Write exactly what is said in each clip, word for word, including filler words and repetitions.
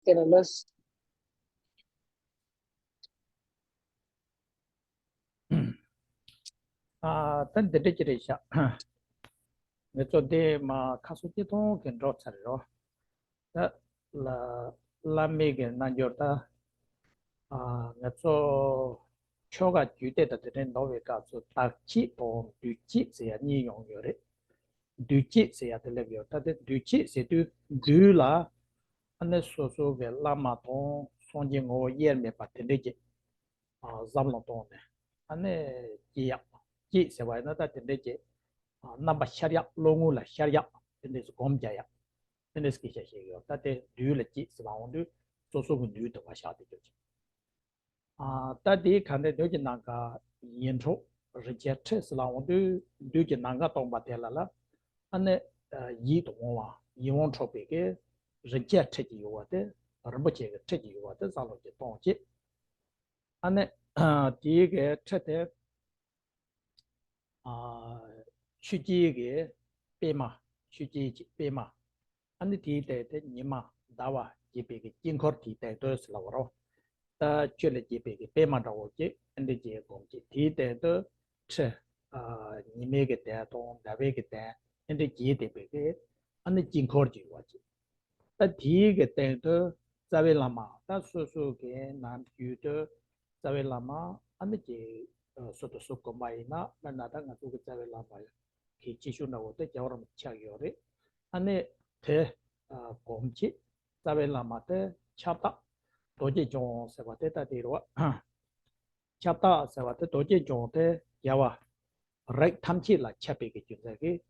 དེ་ལ་ལོས། ཨ། ད་འདི་འདྲ་ཅིག་རེད་ཤག་ངེད་ཚོ་འདི་མ་ཁ་སང་སྐྱིད་གྲོང་གི་འགྲོ་ཚར་རོ། ད་ལ་བླ་མའི་གི་རྣལ་འབྱོར་ད། ཨ། ང་ཚོ་ཆོ་ག་རྒྱུད་སྡེ་དང་དེ་འདྲའི་འདོར་བའི་སྐབས་སུ་བདག་བསྐྱེད་དང་འདུས་བསྐྱེད་ཟེར་ཡ་གཉིས་ཡོང་ཡོད་རེད། འདུས་བསྐྱེད་ཟེར་ཡ་དེ་སླེབས་ཡོད། ད་དེ་འདུས་བསྐྱེད་ཟེར་དུས་འདུས་ལ་ཨ་ནི་སོ་སོ་གི་བླ་མ་དང་སངས་རྒྱས་ངོ་བོ་དབྱེར་མེད་པ་དེ་འདྲས་ཀྱི་ཨ་བསམ་བློ་བཏང་ནས་ཨ་ནི་བསྐྱེད་ཡག་བསྐྱེད་ཟེར་བ་ཡིན་ན་ད་དེ་འདྲས་ཀྱི་ཨ་རྣམ་པ་ཤར་ཡག་བློ་ངོ་ལ་ཤར་ཡག་དེ་འདྲས་སུ་སྒོམ་རྒྱག་ཡག་དེ་འདྲས་སུ་སྐད་ཆ་བཤད་ཡོད། ད་དེ་འདུས་ལ་བསྐྱེད་ཟེར་བ་འོང་དུས་སོ་སོ་གི་འདུས་དེ་བ་ཤར་དེ་སྐྱོ་ཅིག་ཨ། ད་དེའི་ག་འདྲའི་འདུས་ཀྱི་ནམ་མཁའ་ཡིད་འཕྲོག་རིན་ཆེན་ཁྲི་ཟེར་ལ་འོང་དུས་འདུས་ཀྱི་ནམ་མཁའ་སྟོང་པ་དེ་ལ་ལ་ཨ་ནི་ཡིད་དུ་འོང་བ་ཡིད་འོང་འཕྲོག་པའི་གི་རིན་ཆེན་ཁྲི་ཅིག་ཡོད་པ་དེ་རིན་པོ་ཆེ་གི་ཁྲི་ཅིག་ཡོད་པ་དེ་བསམ་བློ་ཅིག་གཏོང་བྱེད། ཨ་ནི་དེའི་གི་ཁྲི་དེ། ཨ། ཆུ་སྐྱེས་ཀྱི་པད་མ། ཆུ་སྐྱེས་ཀྱི་པད་མ། ཨ་ནི་དེའི་སྟེང་དེ་ཉི་མ་ཟླ་བ་བརྒྱུད་པའི་གི་དཀྱིལ་འཁོར་དེའི་སྟེང་དུ་ཟེར་ལ་བ་རོ། ད་ཆུ་ལས་བརྒྱུད་པའི་གི་པད་མ་འདྲ་བོ་ཅིག་ཨ་འདྲ་ཅིག་སྒོམ་ཅིག་དེའི་སྟེང་དུ་ཁྲི། ཨ། ཉི་མའི་གི་གདན་དང་ཟླ་བའི་གི་གདན་ཨ་འདྲ་བརྒྱུད་བསྡད་པའི་གི་ཨ་ནི་དཀྱིལ་འཁོར་ཅིག་ཡོད་པ་ཅིག་ད་དེའི་གི་སྟེང་དུ་རྩ་བའི་བླ་མ་ད་སོ་སོ་གི་ནམ་རྒྱུན་དུ་རྩ་བའི་བླ་མ་ཨ་ནི་ཀྱི་སུ་དང་སུ་དགོན་པ་ཡིན་ན་དཔེར་ན་ད་ང་ཚོ་གི་རྩ་བའི་བླ་མ་གི་སྐྱེ་ཤུལ་འདྲ་བོ་དེ་རྒྱལ་བ་རིན་པོ་ཆེ་ཆགས་ཡོད་རེད། ཨ་ནི་དེ་སྒོམ་ཆེད་རྩ་བའི་བླ་མ་དེ་ཁྱབ་བདག་རྡོ་རྗེ་འཆང་ཟེར་བ་དེ་ད་དེ་རེད་བ། ཁྱབ་བདག་ཟེར་བ་དེ་རྡོ་རྗེ་འཆང་དེ་རྒྱལ་བ་རིགས་ཐམས་ཅད་ལ་ཁྱབ་པའི་གི་རྒྱུ་མཚན་གྱིས་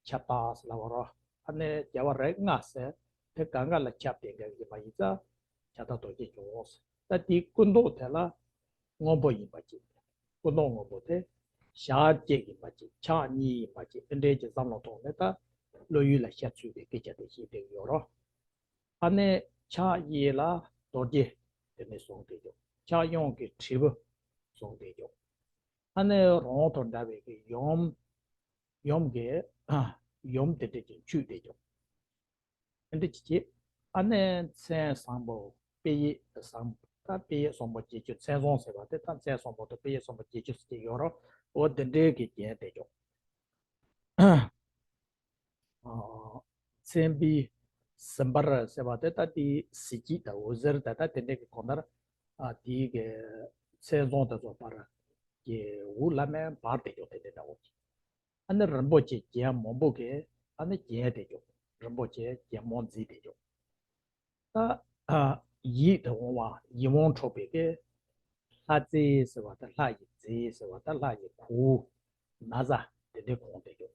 ཁྱབ་བདག་ཟེར་ལབ་པ་རོ། ཨ་ནི་རྒྱལ་བ་རིགས་ལྔ་ཟེར་དེ་གང་ག་ལ་ཁྱབ་བསྡད་མཁན་ཡིན་པ་ཡིན་ཙང་ཁྱབ་བདག་རྡོ་རྗེ་འཆང་ཟེར། ད་དེའི་སྐུ་མདོག་དེ་ལ་སྔོན་པོ་ཡིན་པ་ཅིག་སྐུ་མདོག་སྔོན་པོ་དེ་ཞལ་གཅིག་ཡིན་པ་ཅིག་ཕྱག་གཉིས་ཡིན་པ་ཅིག་དེ་འདྲའི་ཅིག་བསམ་བློ་ཐོག་ནས་ད་བློ་ཡུལ་ལ་ཤར་ཚུལ་གྱི་སྐད་ཆ་དེ་བཤད་བསྡད་ཡོད་རོ། ཨ་ནི་ཕྱག་གཡས་ལ་རྡོ་རྗེ་དེ་ནས་བཟུང་སྟེ་འཇོག་ཕྱག་གཡོན་གྱི་དྲིལ་བུ་བཟུང་སྟེ་འཇོག་ཨ་ནི་རང་དང་འདྲ་བའི་གི་ཡུམ། ཡུམ་གྱི་ཡུམ་དེ་འདྲ་ཅིག་འཁྱུད་དེ་འཇོག་དེ་འདྲ་ཅིག་བྱེད། ཨ་ནི་མཚན་བཟང་པོ་དཔེ་ཡིས་བཟང་ད་དཔེ་ཡིས་བཟང་པོ་བརྒྱད་ཅུ་མཚན་བཟང་ཟེར་བ་དེ་ད་མཚན་བཟང་པོ་དང་དཔེ་ཡིས་བཟང་པོ་བརྒྱད་ཅུ་ཟེར་གྱི་ཡོད་རོ། འོ་དེ་འདྲའི་གི་རྒྱན་དེ་འཇོག་ཨ། མཚན་དཔེའི་ཟིན་པར་ཟེར་བ་དེ་ད་དེའི་གཟི་བརྗིད་དང་འོད་ཟེར་དང་ད་དེ་འདྲའི་གི་གོ་ནར། ཨ། དེའི་གི་མཚན་བཟང་དེ་ཚོ་བར་གྱི་འུ་ལ་མེ་འབར་ཏེ་འཇོག་དེ་འདྲ་འདྲ་བོ། ཨ་ནི་རིན་པོ་ཆེ་རྒྱན་མང་པོ་གི་ཨ་ནི་རྒྱན་དེ་འཇོག་རིན་པོ་ཆེ་རྒྱན་མང་མཛེས་དེ་འཇོག་ད་ཡིད་དུ་འོང་བ་ཡིད་འོང་འཕྲོག་པའི་གི་ལྷ་རྫས་ཟེར་བ་དང་ལྷ་ཡི་རྫས་ཟེར་བ་དང་ལྷ་ཡི་གོས་ན་བཟའ་དེ་འདྲའི་གོང་དེ་འཇོག་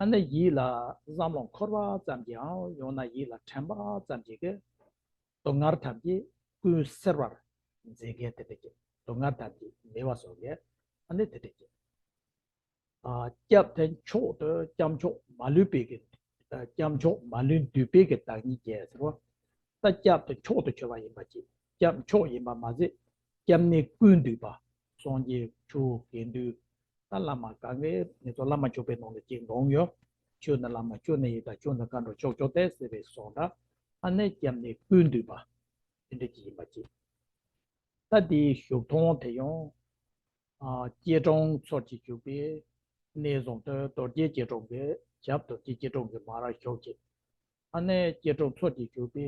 ཨ་ནི་ཡིད་ལ་བསམ་བློ་འཁོར་བ་ཙམ་གྱིའམ་ཡང་ན་ཡིད་ལ་དྲན་པ་ཙམ་གྱིས་ཀྱི་སྡུག་བསྔལ་ཐམས་ཅད་ཀུན་སེལ་བར་མཛད་མཁན་དེ་འདྲ་ཅིག་སྡུག་བསྔལ་ཐམས་ཅད་མེད་པ་བཟོ་མཁན་ཨ་ནི་དེ་འདྲ་ཅིག་ཨ། སྐྱབས་དེ་མཆོག་ཏུ་སྐྱབས་མཆོག་མ་ལུས་པའི་གི་སྐྱབས་མཆོག་མ་ལུས་འདུས་པའི་གི་བདག་ཉིད་ཅན་ཟེར་བ། ད་སྐྱབས་དེ་མཆོག་ཏུ་གྱུར་པ་ཡིན་པ་ཅིག་སྐྱབས་མཆོག་ཡིན་པ་མ་ཟད་སྐྱབས་གནས་ཀུན་འདུས་པ། སངས་རྒྱས་ཆོས་དགེ་འདུན། ད་བླ་མ་གང་གི་ངེད་ཚོ་བླ་མ་མཆོད་པའི་ནང་ལ་གཅིག་འདོན་ཡོད། ཆོས་ནི་བླ་མ་ཆོས་ནི་ཡེ་དང་ཆོས་ནི་མཁའ་འགྲོ་ཕྱོགས་བཅུ་སྟེ་ཟེར་བའི་གསུང་འདྲ། ཨ་ནི་སྐྱབས་གནས་ཀུན་འདུས་པ། དེ་འདྲ་ཅིག་ཡིན་པ་ཅིག་ད་དེའི་བཞུགས་མཐོང་དེ་ཡང་། ཨ། སྐྱེ་གྲོང་ཚོགས་ཀྱིས་བཞུགས་པའི་གནས་བཟུང་དུ་རྡོ་རྗེ་སྐྱེ་གྲོང་གི་ཞབས་རྡོ་རྗེ་སྐྱེ་གྲོང་གི་མར་བཞུགས་ཀྱི། ཨ་ནི་སྐྱེ་གྲོང་ཚོགས་ཀྱིས་བཞུགས་པའི་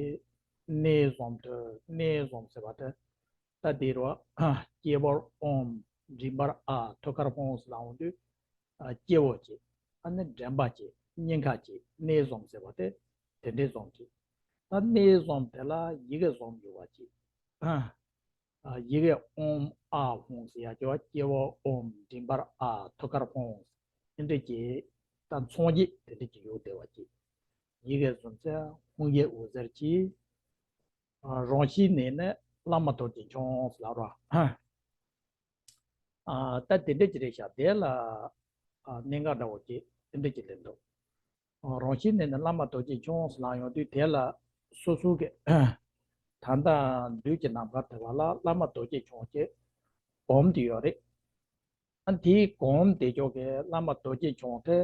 གནས་བཟུང་དུ་གནས་བཟུང་ཟེར་བ་དེ་ད་དེ་རུ་སྐྱེ་བོ་ཨོམ་མགྲིན་པར་ཨ་ཐུགས་ཀར་ཧཱུྃ་ཟེར་ལ་འོང་དུས། ཨ། སྐྱེ་བོ་ཅིག་ཨ་ནི་འདྲེན་པ་ཅིག་སྙིང་ཁ་ཅིག་གནས་བཟུང་ཟེར་བ་དེ་དེ་འདྲའི་བཟུང་ཅིག་ད་གནས་བཟུང་དེ་ལ་ཡི་གེ་བཟུང་ཡོད་པ་ཅིག་ཨ། ཡི་གེ་ཨོཾ་ཨཱཿཧཱུྃ་ཟེར་ཡ་ཅོ་སྐྱེ་བོ་ཨོཾ་མགྲིན་པར་ཨཱཿཐུགས་ཀར་ཧཱུྃ་ཨིན་འདྲ་ཅིག་ད་མཚོན་བྱེད་དེ་འདྲ་ཅིག་ཡོད་བསྡད་པ་ཅིག་ཡི་གེ་བཟུང་ཚེ་ཧཱུྃ་ཡིག་འོད་ཟེར་གྱིས། ཨ། རང་བཞིན་ནས་ནི་བླ་མ་རྡོ་རྗེ་འཆང་ཟེར་ལབ་རོ། ཨ། ད་དེ་འདྲ་ཅིག་རེད་ཤག་དེ་ལ། ཨ། གནད་འགག་འདྲ་བོ་ཅིག་དེ་འདྲ་ཅིག་སླེབས་འདུག་རང་བཞིན་ནས་ནི་བླ་མ་རྡོ་རྗེ་འཆང་ཟེར་ལབ་ཡོང་དུས་དེ་ལ་སོ་སོ་གི་ད་ལྟ་འདུས་ཀྱི་ནམ་མཁའ་དེ་བ་ལ་བླ་མ་རྡོ་རྗེ་འཆང་ཅེས་སྒོམ་དེ་ཡོད་རེད། ཨ། དེའི་སྒོམ་དེ་ཅོག་གི་བླ་མ་རྡོ་རྗེ་འཆང་དེ་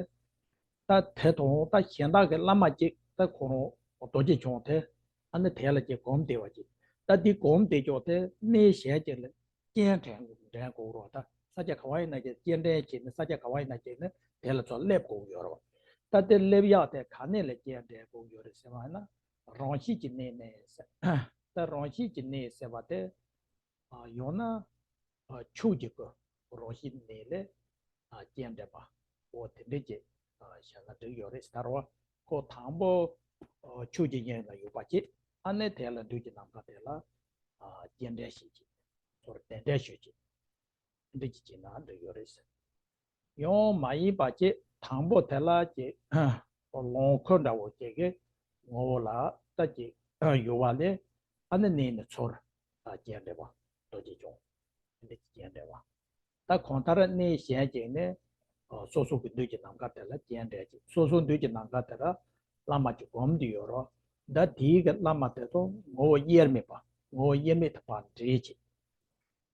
ད་དེ་དང་ད་གཞན་དག་གི་བླ་མ་གཅིག་ད་ཁོ་རང་རྡོ་རྗེ་འཆང་དེ་ ཨ་ནི་དེ་ལ་ཅིག་གོམས་བསྡད་པ་ཅིག་ད་འདི་གོམས་བསྡད་ཀྱོག་དེ་གནས་གཞན་ཅིག་ལ་སྐྱེལ་འདྲེན་འདྲེན་དགོས་རོགས། ད་ས་ཆ་ག་བ་ཡིན་ན་ཅིག་སྐྱེལ་འདྲེན་བྱས་ནས་ས་ཆ་ག་བ་ཡིན་ན་ཅིག་ནི་དེ་ལ་ཚུར་སླེབས་དགོས་ཡོད་རེད་བ། ད་དེ་སླེབས་ཡག་དེ་ག་ནས་ལ་སྐྱེལ་འདྲེན་དགོས་ཡོད་རེད་ཟེར་བ་ཡིན་ན། རང་བཞིན་གྱི་གནས་ནས་ཟེར། ད་རང་བཞིན་གྱི་གནས་ཟེར་བ་དེ། ཨ་ཡང་ན་ཨ་ཆོས་ཀྱི་སྐུ་རང་བཞིན་གནས་ལས་ཨ་སྐྱེལ་འདྲེན་པ། འོ་དེ་འདྲས་ཀྱི་ཨ་བྱས་ན་འགྲིག་ཡོད་རེད་ཟེར་བ། ཁོ་དང་པོ་ཨ་ཆོས་ཀྱི་དབྱིངས་ལ་ཡོད་པ་ཅིག་ཨ་ནི་དེ་ལ་འདུས་ཀྱི་ནམ་མཁའ་དེ་ལ་ཨ་སྐྱེལ་འདྲེན་བྱེད་ཅིག་ཚུར་གདན་འདྲེན་ཞུ་ཅིག་འདི་ཅིག་བྱས་ན་འགྲིག་ཡོད་རེད་ཟེར། ཡང་མ་ཡིན་པ་ཅིག་དང་པོ་དེ་ལ་ཅིག་ལོངས་སྐུ་འདྲ་བོ་ཅིག་གི་ངོ་བོ་ལ་ད་ཅིག་ཡོད་པ་ལས་ཨ་ནི་གནས་ནས་ཚུར་སྐྱེལ་འདྲེན་པ་རྡོ་རྗེ་འཆང་འདི་སྐྱེལ་འདྲེན་པ། ད་གང་ལྟར་གནས་གཞན་ཅིག་ནས་སོ་སོ་གི་འདུས་ཀྱི་ནམ་མཁའ་དེ་ལ་སྐྱེལ་འདྲེན་ཅིག་སོ་སོ་འདུས་ཀྱི་ནམ་མཁའ་དེ་ལ་བླ་མ་ཅིག་སྒོམ་དུ་ཡོད་རོགས། ད་དེའི་གི་བླ་མ་དེ་ཚོ་ངོ་བོ་དབྱེར་མེད་པ་ངོ་བོ་དབྱེར་མེད་དུ་ཕར་འདྲེས་ཅིག་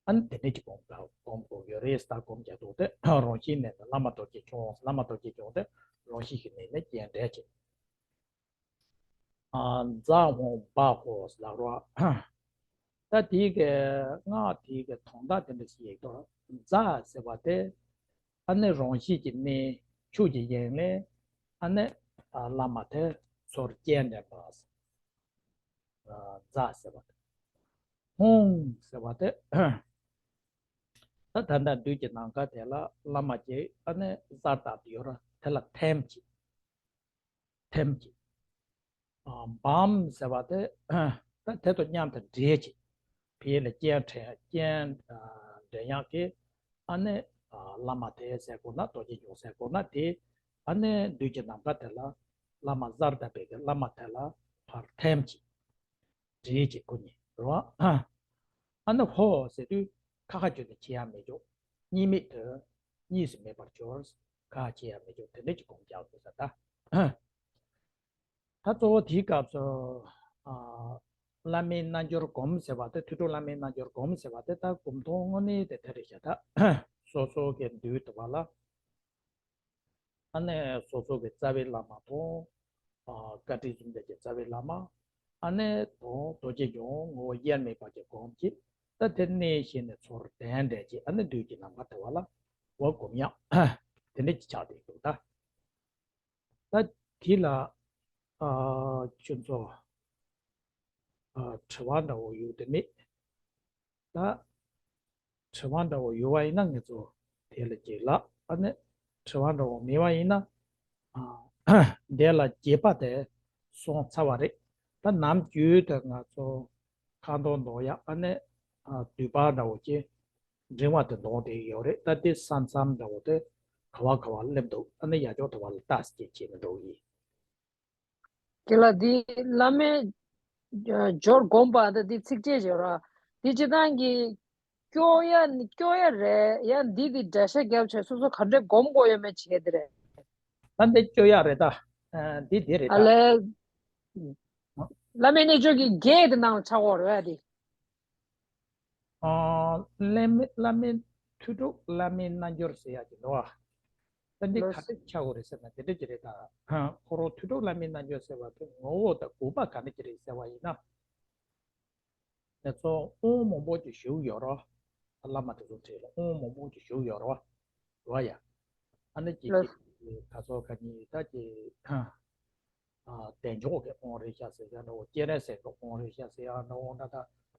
ཨ་ནི་དེ་འདྲས་ཀྱི་སྒོམ་སྒོམ་དགོས་ཡོད་རེད། ད་སྒོམ་རྒྱག་འདུག་སྟེ་རང་བཞིན་གནས་ནས་བླ་མ་རྡོ་རྗེ་འཆང་། བླ་མ་རྡོ་རྗེ་འཆང་དེ་རང་བཞིན་གྱི་གནས་ནས་སྐྱེལ་འདྲེན་བྱེད། ཨ་ཛཿཧཱུྃ་བཱ་ཧོ་ལབ་རོགས། ད་དེའི་གི་སྔགས་དེའི་གི་དོན་དག་དེ་འདྲ་ཞིག་ཡོད་དོ། ཛཿ་ཟེར་བ་དེ་ཨ་ནི་རང་བཞིན་གྱི་གནས་ཆོས་ཀྱི་དབྱིངས་ལས་ཨ་ནི་ཨ་བླ་མ་དེ་ཚུར་སྐྱེལ་འདྲེན་པ། ཛཿ་ཟེར་བ་དེ། ཧཱུྃ་ཟེར་བ་དེ། ད་ད་ལྟ་འདུས་ཀྱི་ནམ་མཁའ་དེ་ལ་བླ་མ་ཅིག་ཨ་ནི་གཟར་བཏབ་ཡོད་ར། དེ་ལ་ཐིམ་གྱིས། ཐིམ་གྱིས། བཾ་ཟེར་བ་དེ། ད་དེ་དང་མཉམ་དུ་འདྲེས་གྱིས། ཕ་གི་ལ་སྐྱེལ་འདྲེན་སྐྱེལ་འདྲེན་ཡག་གི་ཨ་ནི་བླ་མ་དེ་ཟེར་དགོས་ན་རྡོ་རྗེ་འཆང་ཟེར་དགོས་ན་དེ་ཨ་ནི་འདུས་ཀྱི་ནམ་མཁའ་དེ་ལ་བླ་མ་གཟར་བཏབ་པའི་གི་བླ་མ་དེ་ལ་ཕར་ཐིམ་གྱིས། འདྲེས་ཀྱི་སྐུ་ཉིད་རོ། ཨ་ནི་ཧོ་ཟེར་དུས་ཁ་ཁ་བརྗོད་ནས་བྱེད་ཡ་མེད་ཀྱོག་གཉིས་མེད་དུ་གཉིས་སུ་མེད་པར་གྱུར། ཁ་ཁ་བྱེད་ཡ་མེད་ཀྱོག་དེ་འདྲས་ཀྱི་སྒོམ་རྒྱག་དགོས་ས་ད། ད་གཙོ་བོ་དེའི་སྐབས་སུ་ཨ་བླ་མའི་རྣལ་འབྱོར་སྒོམ་ཟེར་བ་དེ་ཐོས་གྲོལ་བླ་མའི་རྣལ་འབྱོར་སྒོམ་ཟེར་བ་དེ་ད་སྒོམ་སྟངས་དངོས་གནས་དེ་དེ་རེད་ཤག་ད་སོ་སོ་གི་འདུས་དུ་བ་ལ། ཨ་ནི་སོ་སོ་གི་རྩ་བའི་བླ་མ་དང་། ཨ་བཀའ་དྲིན་གསུམ་ལྡན་གྱི་རྩ་བའི་བླ་མ། ཨ་ནི་དང་རྡོ་རྗེ་འཆང་ངོ་བོ་དབྱེར་མེད་པ་གྱི་སྒོམ་གྱིས། ད་དེ་གནས་གཞན་ནས་ཚུར་གདན་འདྲེན་གྱིས་ཨ་ནི་འདུས་ཀྱི་ནམ་མཁའ་དེ་བ་ལ་འོ་སྒོམ་ཡག་དེ་འདྲ་ཅིག་ཆགས་བསྡད་འདུག་ད། ད་དེ་ལ་ཨ་ཁྱོད་ཚོ་ཨ་དྲི་བ་འདྲ་བོ་ཡོད་དེ་མེད། ད་དྲི་བ་འདྲ་བོ་ཡོད་པ་ཡིན་ན་ངེད་ཚོ་དེ་ལ་རྒྱུས་ལ་ཨ་ནི་དྲི་བ་འདྲ་བོ་མེད་པ་ཡིན་ན་ཨ་དེ་ལ་རྒྱས་པ་དེ་སོང་ཚར་བ་རེད། ད་ནམ་རྒྱུན་དུ་ང་ཚོ་ཁ་འདོན་འདོན་ཡག་ཨ་ནི་ཨ་དུས་པ་འདྲ་བོ་ཅིག་འབྲིང་བ་དེ་འདོན་བསྡད་ཡོད་རེད། ད་དེ་ས་མཚམས་འདྲ་བོ་དེ་ག་བ་ག་བ་སླེབས་འདུག་ཨ་ནི་ཡར་ཕྱོགས་དུ་བ་ལ་ལྟ་སྐྱེ་བྱེད་ནི་འགྲོ་གི་ཡིན། དེ་ལ་འདི་བླ་མའི་སྦྱོར་སྒོམ་པ་འདི་འདི་ཚིགས་བཅད་བརྗོད་ར། འདི་སྤྱི་བཏང་གི་སྐྱོ་ཡ་སྐྱོ་ཡ་རེད་ཡ། འདི་འདི་འགྲེལ་བཤད་རྒྱབ་བྱས་སོ་སོ་ག་འདྲས་སྒོམ་དགོས་ཡོད་མེད་བྱས་དེ་རེད། ད་འདི་སྐྱོ་ཡ་རེད་ད། ཨ་འདི་འདི་རེད་ཨ་ད། ལས། བླ་མའི་རྣལ་འབྱོར་གྱི་རྒྱས་དེ་ནང་ལ་ཆགས་ཡོད་རེད་ཡ་འདི། ཨ་བླ་མའི་བླ་མའི་ཐོས་གྲོལ་བླ་མའི་རྣལ་འབྱོར་ཟེར་ཡག་གི་འདུག་ཨ། ད་འདི་ལོས། ག་འདྲ་ཆགས་ཡོད་རེད་ཟེར་ན་འདི་འདྲ་ཅིག་རེད་ད། ཁོ་རང་ཐོས་གྲོལ་བླ་མའི་རྣལ་འབྱོར་ཟེར་བ་དེ་ངོ་བོ་དང་དགོས་པ་ག་འདྲ་ཅིག་རེད་ཟེར་བ་ཡིན་ན། ང་ཚོ་དབང་མང་པོ་ཅིག་ཞུགས་ཡོད་རོགས། བླ་མ་དེ་ཚོ་གྲས་ལ་དབང་མང་པོ་ཅིག་ཞུགས་ཡོད་རོགས། རོ་ཡ། ཨ་ནི་ཅིག་ལོས། ཅིག་ག་ཚོད་ག་གཉིས་ད་ཅིག་ཨ་བདེ་མཆོག་གི་དབང་རེད་ཤག་ཟེར་ཡ་འདྲ་བོ། སྤྱན་རས་གཟིགས་ཀྱི་དབང་རེད་ཤག་ཟེར་ཡ་འདྲ་བོ་འདྲ། ད་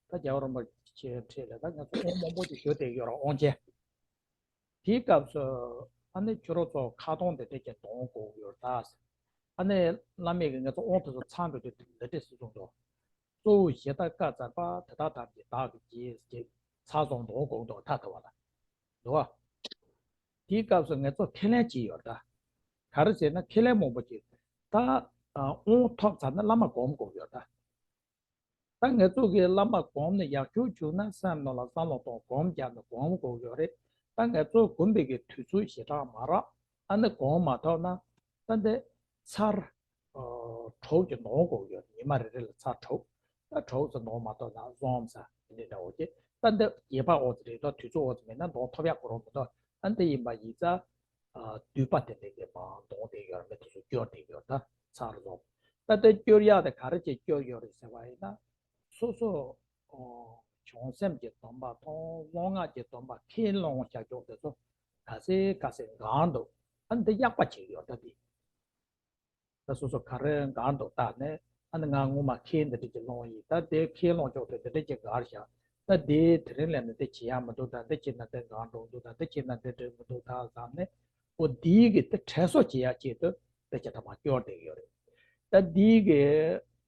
ད་རྒྱལ་བ་རིན་པོ་ཆེའི་གྲས་ལ་ད་ང་ཚོ་དབང་མང་པོ་ཅིག་ཞུགས་བསྡད་ཡོད་རོགས་དབང་ཆེན། དེའི་སྐབས་སུ་ཨ་ནི་ཁྱོད་རང་ཚོ་ཁ་ཏོན་དེ་འདྲ་ཅིག་འདོན་དགོས་ཡོད་ད། ཨ་ནི་བླ་མས་ཀྱིས་ང་ཚོ་དབང་དེ་ཚོ་ཚར་འགྲོ་དུས་འདི་འདྲ་ཟེར་གསུངས་འདུག་གཙོ་བོ་གཞི་དང་བཀའ་སྩལ་པ། དེ་དག་ཐམས་ཅད་བདག་གིས་བགྱིས་ཟེར་གྱི་ཚར་སོང་འདོན་དགོས་འདུག་ད་དེ་བ་ལ། འདུག་བ། དེའི་སྐབས་སུ་ང་ཚོ་ཁས་ལེན་བྱས་ཡོད་ད། ག་རེ་ཟེར་ན་ཁས་ལེན་མང་པོ་བྱས། ད་དབང་ཐོབ་ཚར་ན་བླ་མ་སྒོམ་དགོས་ཡོད་ད། ད་ང་ཚོ་གི་བླ་མ་སྒོམ་ནས་ཡག་ཤོས་བྱུང་ན་སེམས་ནང་ལ་བསམ་བློ་གཏོང་སྒོམ་རྒྱག་ནས་སྒོམ་དགོས་ཡོད་རེད། ད་ང་ཚོ་སྒོམ་པའི་གི་དུས་ཚོད་ཞེ་དྲག་མ་རག་ཨ་ནི་སྒོམ་མ་ཐུབ་ན་ད་འདི་ཚར་ཨ་དྲུག་ཅིག་འདོན་དགོས་ཡོད། ཉི་མ་རེ་རེ་ལ་ཚར་དྲུག་ད་དྲུག་ཙམ་འདོན་མ་ཐུབ་ན་བཟོམ་ས་དེ་འདྲ་འདྲ་བོ་ཅིག་ད་འདི་རྒྱས་པ་འོ་ཙམ་རེད་དོ། དུས་ཚོད་འོ་ཙམ་མེད་ན་འདོན་ཐུབ་ཡག་གོ་རོགས་མི་འདུག་ཨ་འདི་ཡིན་པ་ཡིན་ཙང་ཨ་དུས་པ་དེ་འདྲ་གི་མ་འདོན་བསྡད་ཡོད་རེད། མི་དེ་ཚོ་སྐྱོར་བསྡད་ཡོད་ད་ཚར་སོང་། ད་ལྟ་སྐྱོར་ཡག་དེ་ག་རེ་བྱས་སྐྱོར་ཡོད་རེད་ཟེར་བ་ཡིན་ན། སོ་སོ་ཨོ་བྱང་སེམས་ཀྱི་སྡོམ་པ་དང་བློ་སྔགས་ཀྱི་སྡོམ་པ་ཁས་བླངས་བྱ་ཆོག་དེ་ཚོ་ག་ཚོད་ག་ཚོད་འགལ་འདུག་ཨ་འདི་ཡག་པ་བྱས་ཡོད་ད་དེ། ད་སོ་སོ་ག་རེ་འགལ་འདུག་བལྟས་ནས་ཨ་ནི་ང་སྔོན་མ་ཁས་འདི་འདྲ་ཅིག་བླངས་ཡིན། ད་དེ་ཁས་བླངས་ཆོག་དེ་འདི་འདྲ་ཅིག་འགལ་བཞག་ད་དེ་དེ་རིང་ལས་ནས་དེ་བྱེད་ཡག་མི་འདུག་ད་འདི་བྱེད་ན་དེ་འགལ་འགྲོ་འདུག་ད་འདི་བྱེད་ན་དེ་འགྲིག་མི་འདུག་ད་བསམ་ནས། ཨོ་དེའི་གི་དེ་དྲན་གསོ་བྱེད་ཡག་ཆེད་དུ་དཔེ་ཆ་དང་མ་སྐྱོར་བསྡད་ཡོད་རེད། ད་དེའི་གི་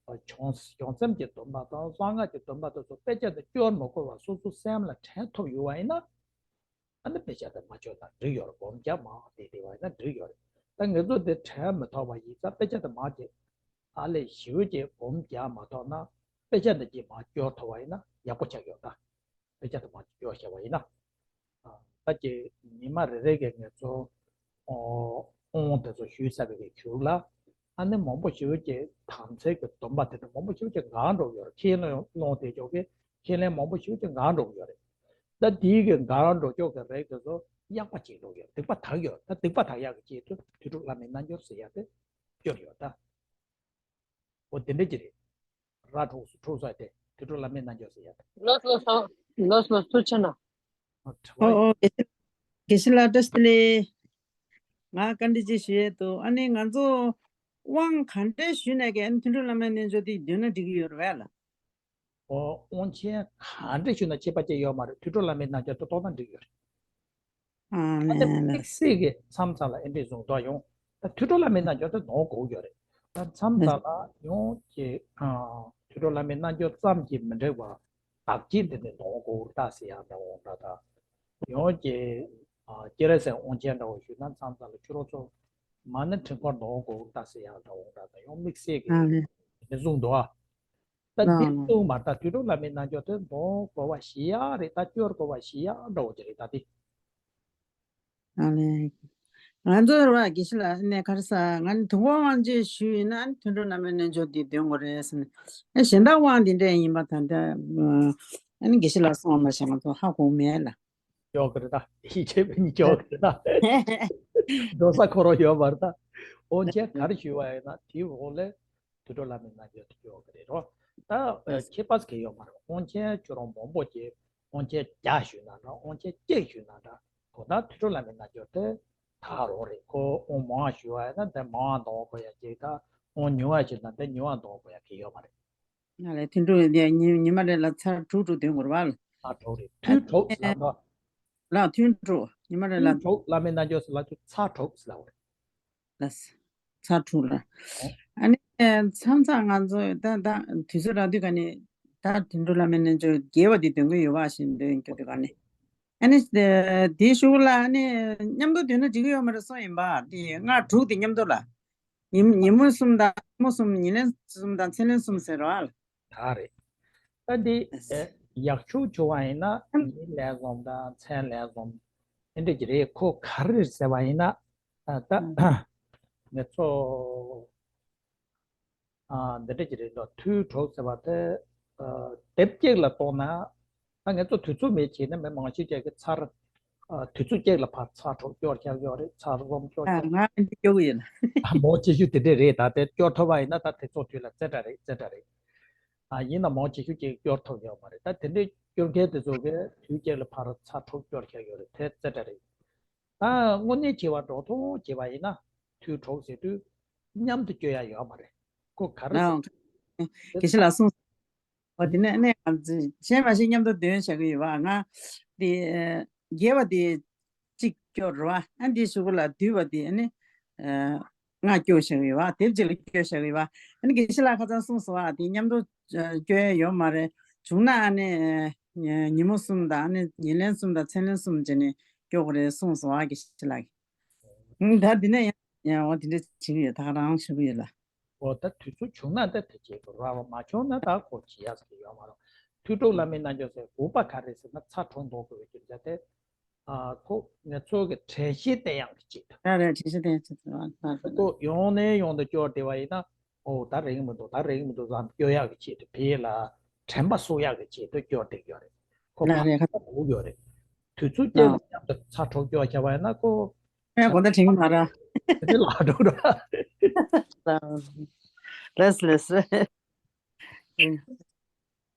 བྱང་བྱང་སེམས་ཀྱི་སྡོམ་པ་དང་གསང་སྔགས་ཀྱི་སྡོམ་པ་དེ་ཚོ་དཔེ་ཆ་དེ་སྐྱོར་མ་དགོས་པ་སོ་སོ་སེམས་ལ་དྲན་ཐུབ་ཡོད་པ་ཡིན་ན། ཨ་ནི་དཔེ་ཆ་དེ་མ་སྐྱོར་ན་འགྲིག་ཡོད་རེད། སྒོམ་རྒྱག་མ་བསྡད་བསྡད་པ་ཡིན་ན་འགྲིག་ཡོད་རེད། ད་ངེད་ཚོ་དེ་དྲན་མི་ཐུབ་པ་ཡིན་ཙང་དཔེ་ཆ་དེ་མ་ཅིག་ཨ་ལས་ཞེ་པོ་ཅིག་སྒོམ་རྒྱག་མ་ཐུབ་ན་དཔེ་ཆ་འདི་ཅིག་མ་སྐྱོར་ཐུབ་པ་ཡིན་ན་ཡག་པོ་ཆགས་ཡོད་ད། དཔེ་ཆ་དེ་མ་ཅིག་སྐྱོར་བྱས་པ་ཡིན་ན། ཨ་ད་ཅིག་ཉི་མ་རེ་རེ་གི་ངེད་ཚོ་ཨོ་དབང་དེ་ཚོ་ཞུས་ཚར་བའི་གི་གཞུག་ལ། ཨ་ནི་མང་པོ་ཞེ་པོ་ཅིག་དམ་ཚིག་གི་སྡོམ་པ་དེ་ཚོ་མང་པོ་ཞེ་པོ་ཅིག་འགལ་འགྲོ་གི་ཡོད་རེད། ཁས་ལེན་སློང་དེ་ཅོག་གི་ཁས་ལེན་མང་པོ་ཞེ་པོ་ཅིག་འགལ་འགྲོ་གི་ཡོད་རེད། ད་དེའི་གི་འགལ་འགྲོ་ཅོག་གི་རིགས་དེ་ཚོ་ཡག་པ་ཅིག་འགྲོ་གི་ཡོད། སྡིག་པ་དག་ཡོད། ད་སྡིག་པ་དག་ཡག་གི་ཆེད་དུ་དུས་དྲུག་བླ་མའི་རྣལ་འབྱོར་ཟེར་ཡག་དེ་སྐྱོར་ཡོད་ད། ཨོ་དེ་འདྲ་ཅིག་རེད། ར་འཕྲོག་སུ་འཕྲོག་ས་དེ་དུས་དྲུག་བླ་མའི་རྣལ་འབྱོར་ཟེར་ཡག་དེ། ལགས་སོ་ལགས་སོ་ལགས་སོ་ལགས་སོ་ཐུགས་རྗེ་ཆེ་གནང་། ཨོ་དྲི་བ། ཨོ་ཨོ་དགེ་བཤེས་དགེ་བཤེས་ལགས་བཀྲ་ཤིས་བདེ་ལེགས། ང་བཀའ་འདྲི་ཅིག་ཞུ་ཡས་འདུག་ཨ་ནི་ང་ཚོ་དབང་ག་འདྲ་ཞུས་ནས་ཀྱི་ཨ་ནི་དུས་དྲུག་བླ་མའི་རྣལ་འབྱོར་དེ་འདོན་ན་འགྲིག་གི་ཡོད་རེད་པས་ལགས། ཨོ་དབང་ཆེན་ག་འདྲ་ཞུས་ན་ཁྱད་པར་ཅིག་ཡོད་མ་རེད། དུས་དྲུག་བླ་མའི་རྣལ་འབྱོར་དེ་གཏོང་ན་འགྲིག་ཡོད་རེད། ཨ་ནི་དམིགས་བསལ་གྱི་མཚམས་མཚམས་ལ་ཨེ་འདྲས་བཟུང་དོ་ཡོང་། ད་དུས་དྲུག་བླ་མའི་རྣལ་འབྱོར་དེ་ནོར་དགོས་ཡོད་རེད། ད་མཚམས་མཚམས་ལ་ཡོང་གི་དུས་དྲུག་བླ་མའི་རྣལ་འབྱོར་ཙམ་གྱིས་མི་འགྲིག་པ་དག་བྱེད་འདི་ནི་ནོར་དགོས་ད་ཟེར་ཡག་འདྲ་འོང་འདྲ། ད་ཡོང་གི་སྐྱེ་རེ་ཟེར་དབང་ཆེན་འདྲ་བོ་ཞུས་ན་མཚམས་མཚམས་ལ་ཁྱོད་རང་ཚོ་མ་ཎི་འབྲིང་པོ་ནོར་དགོས་ད་ཟེར་ཡག་འདྲ་འོང་འདྲ། ད་ཡོང་དམིགས་བསལ་གྱི་ཨ་ནི་མི་བཟུང་འདུག་ཨ། ད་འདི་ལགས་གསུངས་མ་ད་དུས་དྲུག་བླ་མའི་རྣལ་འབྱོར་དེ་འདོན་དགོས་པ་ཞིག་ཡག་རེད། ད་སྐྱོར་དགོས་པ་ཞིག་ཡག་འདྲ་བོ་ཅིག་རེད་ད་དེ། ཨ་ལས། ང་ཚོ་ར་དགེ་བཤེས་ལགས་ནས་ག་རེ་ཟ་ང་ནི་དུས་འཁོར་དབང་ཆེན་ཞུས་ཡིན་ན་དུས་དྲུག་བླ་མའི་རྣལ་འབྱོར་འདི་འདོན་དགོས་རེད་ཟེར་ནས་ཨ་གཞན་དག་དབང་འདི་འདྲ་ཡིན་པ་ད་ལྟ་ཨ་ནི་དགེ་བཤེས་ལགས་གསུངས་པ་མ་ཤེས་ང་ཚོ་ཧ་གོ་མེད་ལ། ཡོད་གི་རེད་ད། ཡིད་ཆེས་པའི་མི་ཡོད་གི་རེད་ད། འགྲོ་ས་ཁོ་རང་ཡོད་པ་རེད་ད། དབང་ཆེན་ག་རེ་ཞུས་པ་ཡིན་ན་དེའི་འོག་ལས་དུས་དྲུག་བླ་མའི་རྣལ་འབྱོར་དེ་ཡོད་གི་རེད་རོ། ད་ཁྱད་པར་གང་ཡོད་མ་རེད། དབང་ཆེན་ཁྱོད་རང་མང་པོ་ཅིག་དབང་ཆེན་བརྒྱ་ཞུས་ན་འདྲ། དབང་ཆེན་གཅིག་ཞུས་ན་འདྲ། དོན་དག་དུས་དྲུག་བླ་མའི་རྣལ་འབྱོར་དེ་ད་རང་རེད། ཁོ་དབང་མང་ཞུས་པ་ཡིན་ན་དེ་མང་བ་འདོན་དགོས་ཡ་གཅིག་ད་དབང་ཉུང་བ་ཞུས་ན་དེ་ཉུང་བ་འདོན་དགོས་ཡ་གང་ཡོད་མ་རེད། ང་ལས་ཐུན་དྲུག་ཡིན་ཏེ་ཉི་ཉི་མ་རེ་ལ་ཚར་དྲུག་དྲུག་འདོན་དགོས་རེད་བ། ཚར་དྲུག་རེད། ཨ་ཐུན་དྲུག་ཟེར་ལ་འགྲོ། ལ་ཐུན་དྲུག་ཉི་མ་རེ་ལ་ཐུན་དྲུག་བླ་མའི་རྣལ་འབྱོར་ཟེར་ལ་ཚར་དྲུག་ཟེར་ལ་འོ་རེད། ལ་ཚར་དྲུག་ལ། ཨ་ནི་མཚམས་མཚམས་ང་ཚོ་ད་ད་དུས་ཚོད་རག་དུས་ག་ནས་ད་ཐུན་དྲུག་བླ་མའི་རྣལ་འབྱོར་རྒྱས་པ་འདི་འདོན་གི་ཡོད་བ་ཞེས་འདོན་རྒྱུ་དུས་ག་ནས། ཨ་ནི་དེའི་གཞུག་ལ་ཨ་ནི་མཉམ་དུ་འདོན་ན་འགྲིག་གི་ཡོད་མ་རེད་གསུངས་ཡིན་པ། དེ་ལྔ་དྲུག་དེ་མཉམ་དུ་ལ། ཉིན་ཉིན་མོ་གསུམ་དང་ཉིན་མོ་གསུམ་ཉིན་ལན་གསུམ་དང་མཚན་ལན་གསུམ་ཟེར་རོ་ཨ་ལ། ད་རེད། ད་འདི་ཨ་ཡག་ཤོས་བྱུང་བ་ཡིན་ན་ཉིན་ལན་གསུམ་དང་མཚན་ལན་གསུམ་དེ་འདྲ་ཅིག་རེད། ཁོ་ག་རེ་རེད་ཟེར་བ་ཡིན་ན་ཨ་ད་ཨ་ངེད་ཚོ་ཨ་འདི་འདྲ་ཅིག་རེད་འདུག་དུས་དྲུག་ཟེར་བ་དེ་ཨ་དེབ་གཅིག་ལ་གཏོང་ན། ད་ངེད་ཚོ་དུས་ཚོད་མེད་བྱས་ན་མི་མང་ཤོས་ཅིག་གིས་ཚར་ཨ་དུས་ཚོད་གཅིག་ལ་ཕར་ཚར་དྲུག་སྐྱོར་ཆགས་ཡོད་རེད། ཚར་གསུམ་སྐྱོར་ཨ་ཆགས། ང་འདི་སྐྱོར་གི་ཡོད་ལ། ཨ་མང་ཆེ་ཤོས་དེ་འདྲས་རེད། ད་དེ་སྐྱོར་ཐུབ་པ་ཡིན་ན་ད་དེ་ཚོ་དུས་ལ་རྩེ་གྲ་རེད། རྩེ་གྲ་རེད། ཨ་ཡིན་ན་མང་ཆེ་ཤོས་ཅིག་སྐྱོར་ཐུབ་ཡོད་མ་རེད། ད་དེ་འདྲས་སྐྱོར་མཁན་དེ་ཚོ་གིས་དུས་གཅིག་ལ་ཕར་ཚར་དྲུག་སྐྱོར་ཆགས་ཡོད་རེད། དེ་རྩེ་གྲ་རེད། ད་དངོས་གནས་བྱས་པ་འགྲོ་ཐུང་བྱས་པ་ཡིན་ན་དུས་དྲུག་ཟེར་དུས་མཉམ་དུ་སྐྱོར་ཡ་ཡོད་མ་རེད། ཁོ་ག་རེ་ཟེར། དགེ་བཤེས་ལགས་གསུངས། འོ་དེ་ནས་ནས་ང་ཚོས་གཞན་མ་གཞན་མཉམ་དུ་འདོན་བྱ་གི་ཡོད་པ། ང་དེ་རྒྱས་པ་དེ་གཅིག་སྐྱོར་རོ། ཨ་འདི་གཞུག་ལ་བསྡུས་པ་དེ་ནི་ང་སྐྱོར་བྱ་གི་ཡོད་པ། དེབ་གཅིག་ལ་སྐྱོར་བྱ་གི་ཡོད་པ། ཨ་ནི་དགེ་བཤེས་ལགས་ཁ་སང་གསུངས་སོང་བ། དེ་མཉམ་དུ་སྐྱོར་ཡ་ཡོད་མ་རེད། བྱུང་ན་ཨ་ནི་ཉིན་མོ་གསུམ་དང་ཨ་ནི་ཉིན་ལན་གསུམ་དང་མཚན་ལན་གསུམ་བྱས་ནས་སྐྱོར་དགོས་རེད་གསུངས་སོང་བ། དགེ་བཤེས་ལགས་ཀྱིས། ད་འདི་ནས་ཡང་ཡང་འོ་དེ་འདྲ་བྱེད་ཀྱི་ཡོད། ད་ག་རང་བྱེད་ཀྱི་ཡོད་ལ། འོ་ད་དུས་ཚོད་བྱུང་ན་ད་དེ་བྱེད་དགོས་ར་བ། མ་བྱུང་ན་ད་ཁོ་བྱེད་ཡག་ཟེར་གྱི་ཡོད་མ་རེད། དུས་དྲུག་བླ་མའི་རྣལ་འབྱོར་ཟེར་དགོས་པ་ག་རེ་ཟེར་ན་ཚར་དྲུག་འདོན་དགོས་པའི་རྒྱུ་མཚན་དེ། ཨ་ཁོ་ངེད་ཚོ་གི་དྲན་ཤེས་བསྟེན་ཡག་གི་ཆེད་དུ། རེད་རེད། དྲན་ཤེས་བསྟེན་ཡག་ཆེད་དུ་རེད། ཁོ་ཡང་ནས་ཡང་དུ་སྐྱོར་བསྡད་པ་ཡིན་ན། ཨོ་ད་རེག་མི་འདུག་ད་རེག་མི་འདུག་བསམ་སྐྱོར་ཡག་གི་ཆེད་དུ་བོད་ལ་དྲན་པ་གསོ་ཡག་གི་ཆེད་དུ་སྐྱོར་བསྡད་ཀྱི་ཡོད་རེད། ཁོ་ལ་རེད་ཁ། ཁ་ཐུག་ཡོད་རེད། དུས་ཚོད་ཅན་ཨ་དུ་མཉམ་དུ་ཚར་དྲུག་སྐྱོར་བྱས་པ་ཡིན་ན་ཁོ་ཨེ་གོ་ད་དྲན་གྱི་མ་རེད། དེ་ལ་འགྲོ་ར། ཨ་ ལགས་ལགས།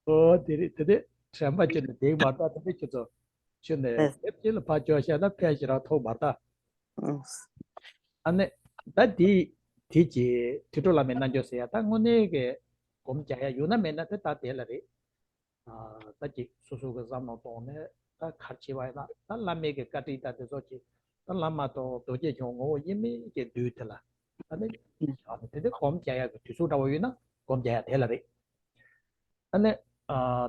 ཨོ་དེ་རེད། དེ་དེ་དྲན་པ་ཅན་ནས་འདེགས་མ་ལྟ། དེ་དེ་ཁྱེད་ཚོ་ཁྱོད་ནས་ལགས། ལེབ་ཅིག་ལ་ཕར་སྐྱོར་བཤད་ན་ཕན་ཞིག་རང་ཐོགས་མ་ལྟ། ཨ་ནི་ད་དེ་དེ་ཀྱི་དུད་འགྲོ་བླ་མའི་རྣལ་འབྱོར་ཟེར་ཡ་ད་དངོས་གནས་ཀྱི་སྒོམ་རྒྱག་ཡ་ཡོད་ན་མེད་ན་དེ་ད་དེ་ལ་རེད། ད་ཅིག་སོ་སོ་གི་བསམ་བློ་གཏོང་ནས་ད་གར་བྱེད་པ་ཡིན་ན་ད་བླ་མའི་གི་བཀའ་དྲིན་ད་དེ་ཚོ་ཅིག་ད་བླ་མ་དང་རྡོ་རྗེ་འཆང་ངོ་བོ་དབྱེར་མེད་ཀྱི་དུས་དེ་ལ་ད་ནི་བཞག་ནས་དེ་དེ་སྒོམ་རྒྱག་ཡ་གི་དུས་ཚོད་འདྲ་བོ་ཡོད་ན་སྒོམ་རྒྱག་ཡ་དེ་ལ་རེད། ཨ་ནི་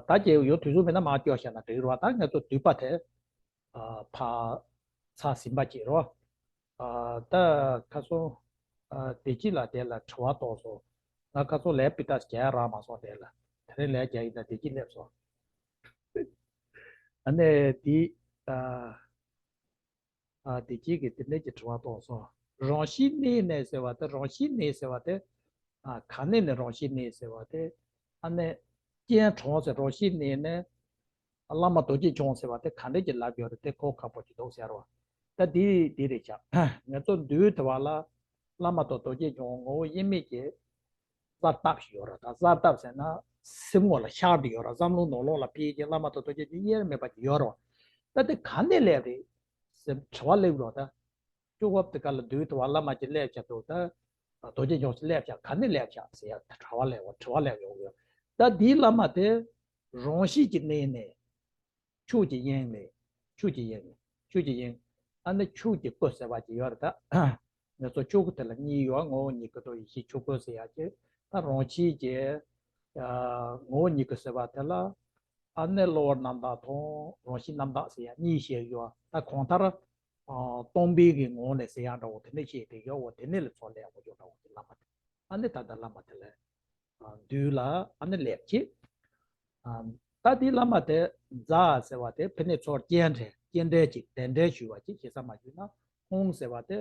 ད་ཀྱི་ཡོད་དུས་ཚོད་མེད་ན་མར་སྐྱོར་བཤད་ན་འགྲིག་རེད་བ། ད་ང་ཚོ་དུས་པ་དེ་ཕར་ཚར་ཟིན་པ་ཅིག་རེད་བ། ཨ། ད་ཁ་སང་ཨ། བདེ་སྐྱིད་ལགས་དེ་ལ་དྲི་བ་གཏོང་སོང་། ང་ཁ་སང་ལས་པི་ཏ་རྒྱག་ཡ་རག་མ་སོང་དེ་ལ། དེ་རིང་ལས་རྒྱག་ཡིན་ད་བདེ་སྐྱིད་སླེབས་སོང་། ཨ་ནི་དེ་ཨ། ཨ། བདེ་སྐྱིད་ཀྱིས་དེ་འདྲས་ཀྱི་དྲི་བ་གཏོང་སོང་། རང་བཞིན་གནས་ནས་ཟེར་བ་དེ་རང་བཞིན་གནས་ཟེར་བ་དེ་ཨ། ག་ནས་ནས་རང་བཞིན་གནས་ཟེར་བ་དེ་ཨ་ནི་སྤྱན་དྲངས་ཟེར་རང་བཞིན་གནས་ནས། བླ་མ་རྡོ་རྗེ་འཆང་ཟེར་བ་དེ་ག་འདྲ་ཅིག་ལབ་ཡོད་རེད། དེ་གོ་ཁག་པོ་ཅིག་འདུག་ཟེར་བ། ད་འདི་འདི་རེད་ཤག་ང་ཚོ་འདུལ་དེ་བ་ལ་བླ་མ་དང་རྡོ་རྗེ་འཆང་ངོ་བོ་དབྱེར་མེད་ཀྱི་གསལ་བཏབ་ཞིག་ཡོད་རེད། ད་གསལ་བཏབ་ཟེར་ན་སེམས་ངོ་ལ་ཤར་དུ་ཡོད་རེད། བསམ་བློ་ནང་ལོགས་ལ་ཕེབས་ཀྱི་བླ་མ་དང་རྡོ་རྗེ་འཆང་དབྱེར་མེད་པ་ཅིག་ཡོད་རེད། ད་དེ་ག་ནས་སླེབས་རེད་ཟེར་དྲི་བ་སླེབས་རོགས་ད། ཅོག་བབ་དེ་ག་ལ་འདུལ་དུ་བ་བླ་མ་ཅིག་སླེབས་ཤག་འདུག་ད་རྡོ་རྗེ་འཆང་ཅིག་སླེབས་ཤག་ག་ནས་སླེབས་ཤག་ཟེར་ཡ་དྲི་བ་སླེབས་འོ་དྲི་བ་སླེབས་ཡོང་གི་ཡོད། ད་འདིའི་བླ་མ་དེ་རང་བཞིན་གྱི་གནས་ནས་ཆོས་ཀྱི་དབྱིངས་ནས་ཆོས་ཀྱི་དབྱིངས་ནས་ཆོས་ཀྱི་དབྱིངས། ཨ་ནི་ཆོས་ཀྱི་སྐུ་ཟེར་བ་ཅིག་ཡོད་རེད་ད། ང་ཚོ་ཆོས་སྐུ་དེ་ལ་གཉིས་ཡོད། ངོ་བོ་ཉིད་སྐུ་དང་ཡེ་ཤེས་ཆོས་སྐུ་ཟེར་ཡ་ཅིག་ད་རང་བཞིན་གྱི་ངོ་བོ་ཉིད་སྐུ་ཟེར་བ་དེ་ལ་ཨ་ནི་གློ་བུར་རྣམ་དག་དང་རང་བཞིན་རྣམ་དག་ཟེར་ཡ་གཉིས་བཤད་ཡོད། ད་གང་ལྟར་སྟོང་པའི་གི་ངོ་ནས་ཟེར་ཡག་འདྲ་བོ་དེ་འདྲ་བཤད་དེ་ཡོད། འོ་དེ་ནས་ལ་ཚོགས་ལས་འོ་ཅོག་འདྲ་བོ་དེ་བླ་མ་དེ། ཨ་ནི་ད་ལྟ་བླ་མ་དེ་ལ་འདུལ་ལ་ཨ་ནི་སླེབས་ཀྱི། ད་དེ་བླ་མ་དེ་ཛ་ཟེར་བ་དེ་ཕི་ནས་ཚོར་སྐྱེལ་འདྲེན་སྐྱེལ་འདྲེན་གྱི་གདན་འདྲེན་ཞུ་བ་ཅིག་ཞེ་ས་མ་ཞུས་ན་ཧོང་ཟེར་བ་དེ་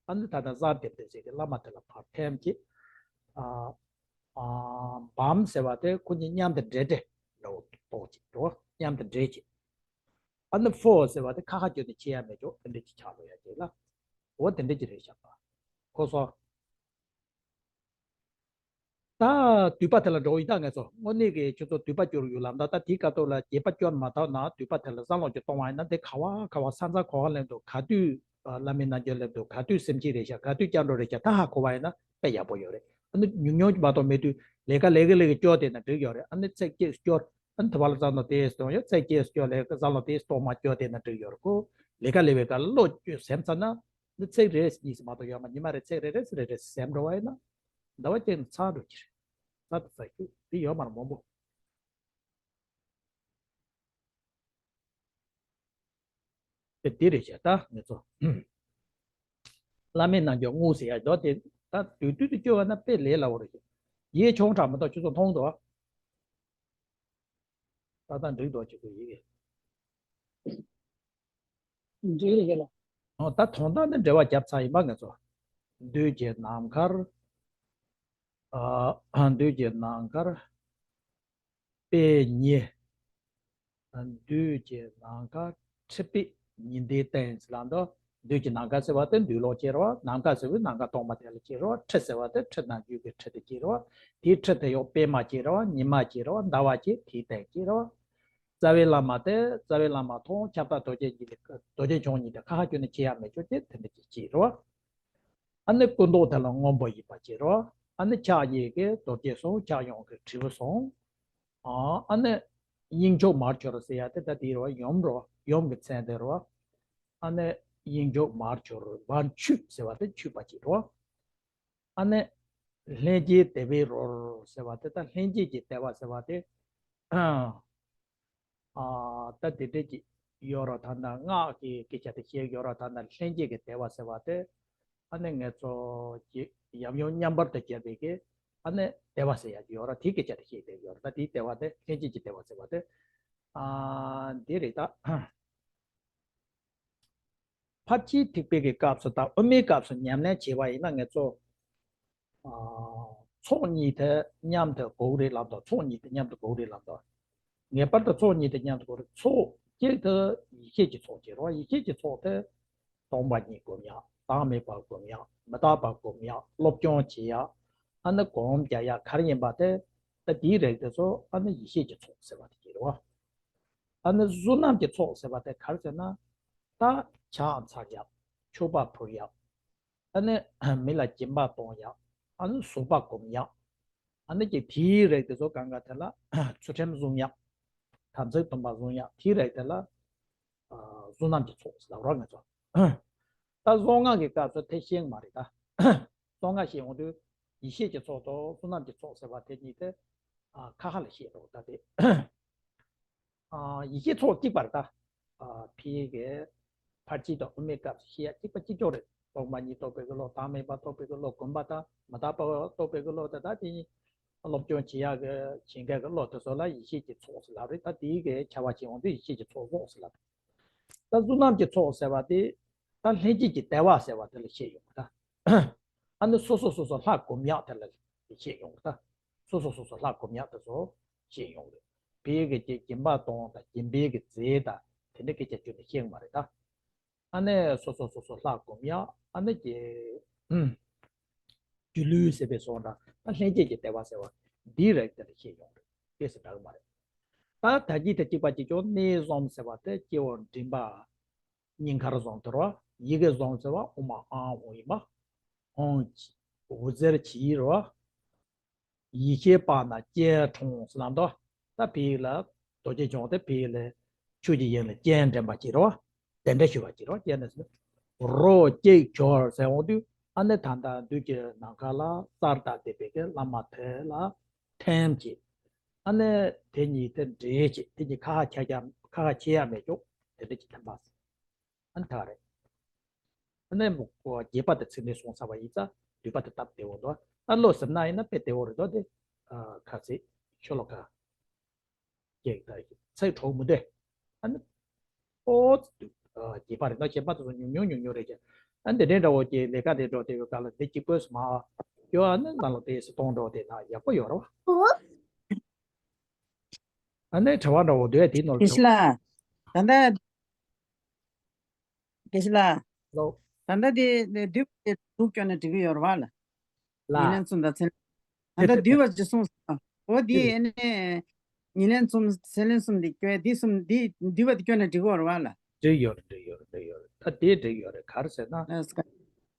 ཨ་ནི་ད་ལྟ་ཟ་དེབ་དེ་ཟེར་གྱི་བླ་མ་དེ་ལ་ཕར་ཐེམ་གྱི། བམ་ཟེར་བ་དེ་ཁོ་གཉིས་མཉམ་དུ་འདྲེས་འདྲེས་འདྲ་བོ་གཏོགས་ཅིག་འགྲོ། མཉམ་དུ་འདྲེས་ཅིག་ཨ་ནི་ཕོ་ཟེར་བ་དེ་ཁ་ཁ་བསྒྱུར་ནས་ཁྱེར་ཡ་མེད་ཅོག་དེ་འདྲས་ཅིག་ཆགས་འགྲོ་ཡ་ཅིག་ལ། འོ་དེ་འདྲས་ཅིག་རེད་ཤག་པ། ཁོ་སོ། ད་དུས་པ་དེ་ལ་འགྲོ་ཡི་ད་ང་ཚོ་དངོས་གནས་ཀྱི་ཁྱོད་ཚོ་དུས་པ་སྐྱོར་ཡོད་ལབ་ད། ད་དེའི་སྐབས་ཐོག་ལ་དགྱེས་པ་སྐྱོར་མ་ཐག་ན་དུས་པ་དེ་ལ་བསམ་བློ་ཅིག་གཏོང་བ་ཡིན་ན་དེ་ག་བ་ག་བ་ས་མཚམས་ག་བ་ལེན་འདུག་ག་དུས་བླ་མའི་རྣལ་འབྱོར་སླེབས་འདུག་ག་དུས་སེམས་བསྐྱེད་རེད་ཤག་ག་དུས་སྐྱབས་འགྲོ་རེད་ཤག་ད་ཧ་གོ་བ་ཡིན་ན་དཔེ་ཡག་པོ་ཡོད་རེད། ཨ་ནི་ཉུང་ཉུང་མ་གཏོགས་མེད་དུས་ལས་ཀ་ལས་ཀ་ལས་ཀ་སྐྱོར་དེ་ན་འགྲིག་ཡོད་རེད། ཨ་ནི་ཚེག་སྐྱེས་སྐྱོར། ཨ་ནི་དུ་བ་ལ་བསམ་བློ་དེ་གཏོང་ཡོད། ཚེག་སྐྱེས་སྐྱོར་ལས་ཀ་བསམ་བློ་དེ་གཏོང་མ་སྐྱོར་དེ་ན་འགྲིག་ཡོད་རེད། ཁོ་ལས་ཀ་ལས་པའི་སྐབས་ལ་བློ་སེམས་ཚར་ན། འདི་ཚེག་རེ་གཉིས་སུ་མ་གཏོགས་ཡོད་མ། ཉི་མ་རེ་ཚེག་རེ་རེ་རེ་རེ་ཟེར་འགྲོ་བ་ཡིན་ན། ཟླ་བ་གཅིག་ནི་ཚར་འགྲོ་གི་རེད། ཚར་དུ་ཚར་རྒྱུ་འདི་ཡོད་མ་རེད་མང་པོ། དེ་འདི་རེད་བྱས་ད་ངེད་ཚོ། བླ་མའི་རྣལ་འབྱོར་དངོས་ཟེར་ཡ་འདོ་དེ་ད་དུས་དུས་དུ་སྐྱོ་བ་ན་དཔེ་ལས་སླ་བོ་རེད། ཡིད་ཆུང་དྲགས་མ་གཏོགས་ཁྱོད་ཚོ་མཐོང་འདུག་ད་ལྟ་འགྲིག་འདུག་ཅིག་གོ་ཡིག་འདྲེས་རེད་ལ། ཨོ་ད་དོན་དག་ནི་འབྲེལ་བ་བརྒྱབ་ཚར་ཡིན་པ་ང་ཚོ། བདུད་ཀྱི་ནམ་མཁར། ཨ་བདུད་ཀྱི་ནམ་མཁར། དཔེ་ཉེ། བདུད་ཀྱི་ནམ་མཁར་ཁྲི་པའི་ཉི་ཟླའི་སྟེང་ཟེར་ལ་འདུག་བདུད་ཀྱི་ནམ་མཁར་ཟེར་བ་དེ་འདུས་ལོག་ཅེས་རེད་བ། ནམ་མཁའ་ཟེར་བའི་ནམ་མཁའ་སྟོང་པ་དེ་ལ་ཅེས་རེད་བ། ཁྲི་ཟེར་བ་དེ་ཁྲི་ནང་རྒྱུད་ཀྱི་ཁྲི་དེ་ཅེས་རེད་བ། དེའི་ཁྲི་དེ་ཡང་པད་མ་ཅེས་རེད་བ། ཉི་མ་ཅེས་རེད་བ། ཟླ་བ་ཅེས་དེའི་སྟེང་ཅེས་རེད་བ། རྩ་བའི་བླ་མ་དེ་རྩ་བའི་བླ་མ་དང་ཁྱབ་བདག་རྡོ་རྗེ་འཇིགས་མེད་རྡོ་རྗེ་འཆང་གཉིས་དེ་ཁ་ཁ་བསྐྱོན་ནས་ཁྱེར་ཡ་མེད་ཆོག་ཅེས་དེ་འདྲ་ཅིག་ཅེས་རེད་བ། ཨ་ནི་སྐུ་མདོག་དེ་ལ་སྔོན་པོ་ཡིན་པ་ཅེས་རེད་བ། ཨ་ནི་ཕྱག་གཡས་ཀྱི་རྡོ་རྗེ་གསུམ། ཕྱག་གཡོན་གྱི་དྲིལ་བུ་གསུམ། ཨ་ནི་དབྱིངས་ཕྱུག་མར་གྱུར་ཟེར་ཡ་དེ་ད་དེ་རེད་བ། ཡུམ་རེད་བ། ཡུམ་གྱི་མཚན་དེ་རེད་བ། ཨ་ནི་དབྱིངས་ཕྱུག་མར་གྱུར་མར་འཁྱུད་ཟེར་བ་དེ་འཁྱུད་པ་ཅིག་རེད་བ། ཨ་ནི་ལྷན་སྐྱེས་དེ་བའི་རོལ་ཟེར་བ་དེ་ད་ལྷན་སྐྱེས་ཀྱི་དེ་བ་ཟེར་བ་དེ། ཨ་ད་དེ་འདྲས་ཀྱི་ཡོད་ར་ད་ལྟ་སྔགས་ཀྱི་སྐད་ཆ་དེ་བཤད་ཡོད་ར། ད་ལྟ་ལྷན་སྐྱེས་ཀྱི་དེ་བ་ཟེར་བ་དེ། ཨ་ནི་ངེད་ཚོ་ཀྱི་ཡབ་ཡུམ་མཉམ་པར་དུ་གྱུར་པའི་གི་ཨ་ནི་དེ་བ་ཟེར་ཡ་ཡོད་ར། དེའི་སྐད་ཆ་དེ་བཤད་བསྡད་ཡོད་ར། ད་དེའི་དེ་བ་དེ་ལྷན་སྐྱེས་ཀྱི་དེ་བ་ཟེར་བ་དེ། ཨ་འདི་རེད་ད། ཕར་ཕྱིན་ཐེག་པའི་གི་སྐབས་སུ་དང་དབུ་མའི་སྐབས་སུ་ཉམས་ལེན་བྱས་པ་ཡིན་ན་ངེད་ཚོ། ཨ་ཚོགས་གཉིས་དེ་མཉམ་དུ་དགོས་རེད་ལབ་དང་། ཚོགས་གཉིས་དེ་མཉམ་དུ་དགོས་རེད་ལབ་དང་། ངེས་པར་དུ་ཚོགས་གཉིས་དེ་མཉམ་དུ་དགོས་རེད། ཚོགས་གཅིག་དེ་ཡེ་ཤེས་ཀྱི་ཚོགས་ཀྱི་རེད་བ། ཡེ་ཤེས་ཀྱི་ཚོགས་དེ་སྟོང་པ་ཉིད་སྒོམ་ཡག་བདག་མེད་པ་སྒོམ་ཡག་མི་རྟག་པ་སྒོམ་ཡག་སློབ་སྦྱོང་བྱེད་ཡག་ཨ་ནི་སྒོམ་རྒྱག་ཡག་ག་རེ་ཡིན་པ་དེ། ད་དེའི་རིགས་དེ་ཚོ་ཨ་ནི་ཡེ་ཤེས་ཀྱི་ཚོགས་ཟེར་བ་དེ་ཡིན་རེད་བ། ཨ་ནི་བསོད་ནམས་ཀྱི་ཚོགས་ཟེར་བ་དེ་ག་རེ་ཟེར་ན། ད་ཕྱག་འཚལ་ཡག་མཆོད་པ་ཕུལ་ཡག་ཨ་ནི་མི་ལ་སྦྱིན་པ་གཏོང་ཡག་ཨ་ནི་བཟོད་པ་སྒོམ་ཡག་ཨ་ནི་ཀྱི་དེའི་རིགས་དེ་ཚོ་གང་ག་དེ་ལ་ཚུལ་ཁྲིམས་བསྲུང་ཡག་དམ་ཚིག་སྡོམ་པ་བསྲུང་ཡག་དེའི་རིགས་དེ་ལ་བསོད་ནམས་ཀྱི་ཚོགས་ཟེར་ལབ་རོགས་ང་ཚོ། ད་གསང་སྔགས་ཀྱི་སྐབས་སུ་དེ་ཤེས་མ་རེད་ད། གསང་སྔགས་ཤེས་འོང་དུས་ཡེ་ཤེས་ཀྱི་ཚོགས་དང་བསོད་ནམས་ཀྱི་ཚོགས་ཟེར་བ་དེ་གཉིས་དེ་ཁ་ཁ་ལ་བཤད་རོགས་ད་དེ། ཡེ་ཤེས་ཚོགས་གཅིག་པར་ད། ཕི་གེ་ཕར་ཕྱིན་དང་དབུ་མའི་སྐབས་སུ་བཤད་ཡག་གཅིག་པ་གཅིག་ཀྱང་རེད། རྟོག་མ་གཉིས་རྟོགས་པའི་གི་བློ། བདག་མེད་པ་རྟོགས་པའི་གི་བློ། སྒོམ་པ་དང་མི་རྟག་པ་རྟོགས་པའི་གི་བློ་དེ་དག་དེ་གཉིས་སློབ་སྦྱོང་བྱེད་ཡག་གི་བྱེད་མཁན་གི་བློ་དེ་ཚོ་ལ་ཡེ་ཤེས་ཀྱི་ཚོགས་སུ་ལབ་རེད། ད་དེའི་གི་ཁྱད་པར་ཅིག་འོང་དུས་ཡེ་ཤེས་ཀྱི་ཚོགས་གསུངས་སུ་ལབ་རེད། ད་བསོད་ནམས་ཀྱི་ཚོགས་ཟེར་བ་དེ་ད་ལྷན་སྐྱེས་ཀྱི་དལ་བ་ཟེར་བ་དེ་ལ་བཤད་ཡོང་གི་ད། ཨ་ནི་སོ་སོ་སོ་སོ་ལྷ་སྒོམ་ཡག་དེ་ལ་བཤད་ཡོང་གི་ད། སོ་སོ་སོ་སོ་ལྷ་སྒོམ་ཡག་དེ་ཚོ་བཤད་ཡོང་གི། བོད་ཀྱི་སྦྱིན་པ་གཏོང་དང་སྦྱིན་པའི་གི་རྫས་དང་དེ་འདྲ་སྐད་ཆ་བརྗོད་ནས་བཤད་ཀྱི་མ་རེད་ད། ཨ་ནི་སོ་སོ་སོ་སོ་ལྷ་སྒོམ་ཡག་ཨ་ནི་ཀྱི་སྒྱུ་ལུས་ཟེར་བའི་སོགས་འདྲ་ད་ལྷན་སྐྱེས་ཀྱི་དལ་བ་ཟེར་བ་འདིའི་རིགས་དེ་ལ་བཤད་ཡོང་རེད། སྐད་ཟེར་འདྲ་གི་མ་རེད། ད་ད་གི་དེ་གཅིག་པ་གཅིག་ཀྱང་གནས་གསུམ་ཟེར་བ་དེ་སྐྱེ་བོ་མགྲིན་པ་སྙིང་ཁར་གསུམ་དེ་རོ། ཡི་གེ་གསུམ་ཟེར་བ་ཨོཾ་ཨཱཿཧཱུྃ་ཡིན་པ། ཧཱུྃ་འོད་ཟེར་གྱིས་རོ། ཡེ་ཤེས་པ་ན་སྤྱན་དྲངས་ཟེར་ལབ་འདུག་ད་བོད་ཡིག་ལ་རྡོ་རྗེ་འཆང་དེ་བོད་ཡིག་ལ་ཆོས་ཀྱི་དབྱིངས་ལ་སྤྱན་འདྲེན་པ་ཅིག་རེད་བ། གདན་འདྲེན་ཞུ་བ་ཅིག་རེད་བ། སྤྱན་འདྲེན་ཟེར། རོ་གཅིག་གྱུར་ཟེར་འོང་དུས་ཨ་ནི་ད་ལྟ་བདུད་ཀྱི་ནམ་མཁའ་ལ་གསལ་བཏབ་བསྡད་པའི་གི་བླ་མ་དེ་ལ་ཐིམ་བྱས། ཨ་ནི་དེ་གཉིས་དེ་འདྲེས་བྱས། དེ་གཉིས་ཁ་ཁ་ཁྱེར་ཡག་ཁ་ཁ་ཁྱེར་ཡག་མེད་ཀྱོག་དེ་འདྲ་ཅིག་ཐིམ་པ་ཟེར། ཨ་ནི་ད་རེད། ཨ་ནི་མོ་རྒྱས་པ་དེ་ཚིག་ནི་སོང་ཚར་བ་ཡིན་ཙང་བསྡུས་པ་དེ་སྟབས་བདེ་བོ་འདུག་ད་བློ་ཟིན་ན་ཡིན་ན་དཔེ་བདེ་བོ་རེད་འདུག་དེ་ཁ་ཚིག་ཤོ་ལོ་ཀ་སྐད་ད་ཚིག་གྲོགས་མི་འདུག་ཨ་ནི་ཨོ་ཙི་འདུག་རྒྱས་པ་རེད་འདུག་རྒྱས་པ་དེ་ཚོ་ཉུང་ཉུང་ཉུང་ཉུང་རེད་ཀྱང་། ཨ་ནི་དེ་འདྲའི་འདྲ་བོ་ཀྱི་ལས་ཀ་དེ་འགྲོ་དེ་ཡོད་ག་ལ་འདི་གཅིག་པོས་མ་ཡོད། ཨ་ནི་ང་ལ་དེ་སི་གཏོང་འགྲོ་དེ་ན་ཡག་པོ་ཡོད་རེད་བ། ཨ་ནི་དྲི་བ་འདྲ་བོ་འདུག་དེ་ནོར་དགེ་བཤེས་ལགས། ད་ལྟ། དགེ་བཤེས་ལགས། ལོ། ད་ལྟ་དེ་དེ་བསྡུས་པ་དེ་དྲུག་བསྐྱོན་ནས་འགྲིག་གི་ཡོད་རེད་བ་ལ། ལ། ཉེར་ལེན་གསུམ་དང་ཚད་ལེན། ད་ལྟ་བསྡུས་པ་ཅིག་གསུངས་སོང་། འོ་དེ་ཨ་ནི་ཉེར་ལེན་གསུམ་ཚད་ལེན་གསུམ་དེ་བསྐྱོན་དེ་གསུམ་དེ་བསྡུས་པ་དེ་བསྐྱོན་ནས་འགྲིག་གི་ཡོད་རེད་བ་ལ། འགྲིག་ཡོད་རེད། འགྲིག་ཡོད་རེད། འགྲིག་ཡོད་རེད། ད་དེ་འགྲིག་ཡོད་རེད། ག་རེ་ཟེར་ན། ཨ་སྐ་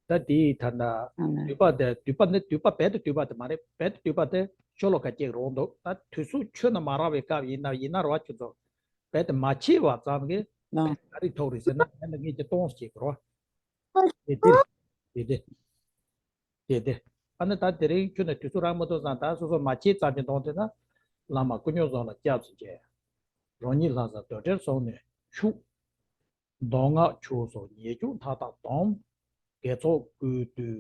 ད་དེ་ད་ལྟ་ཨ་ནི་བསྡུས་པ་དེ་བསྡུས་པ་ནི་བསྡུས་པ་རྦད་དེ་བསྡུས་པ་དེ་མ་རེད། རྦད་དེ་བསྡུས་པ་དེ་ཤོ་ལོ་ཀ་གཅིག་རང་འདུག་ད་དུས་ཚོད་ཁྱོན་ནས་མ་རག་པའི་སྐབས་ཡིན་ན་ཡིན་ན་རེད་བ། ཁྱོད་ཚོ་རྦད་དེ་མ་བྱས་པ་ཙམ་གྱིས་ལ། ག་རེ་ཐོག་རེད་ཟེར་ན་ཨ་ནི་ངས་ཀྱི་གཏོང་བྱེད་དགོས་རེད་བ། དེ་དེ་དེ་དེ་དེ་དེ། ཨ་ནི་ད་དེ་རིང་ཁྱོན་ནས་དུས་ཚོད་རག་མི་འདུག་ཙང་ད་སོ་སོ་མ་བྱས་ཙམ་གྱི་གཏོང་དེ་ན། བླ་མ་ཀུན་མཁྱེན་བཟང་ལ་སྐྱབས་སུ་མཆི། རང་ཉིད་ལྷ་ས་རྡོ་གྲལ་སོགས་ནས་ཤུགས། མདོ་སྔགས་ཆོས་སོགས་ཉེས་སྤྱོད་མཐའ་དག་སྡོམ། དགེ་ཚོགས་ཀུན་བཏུལ།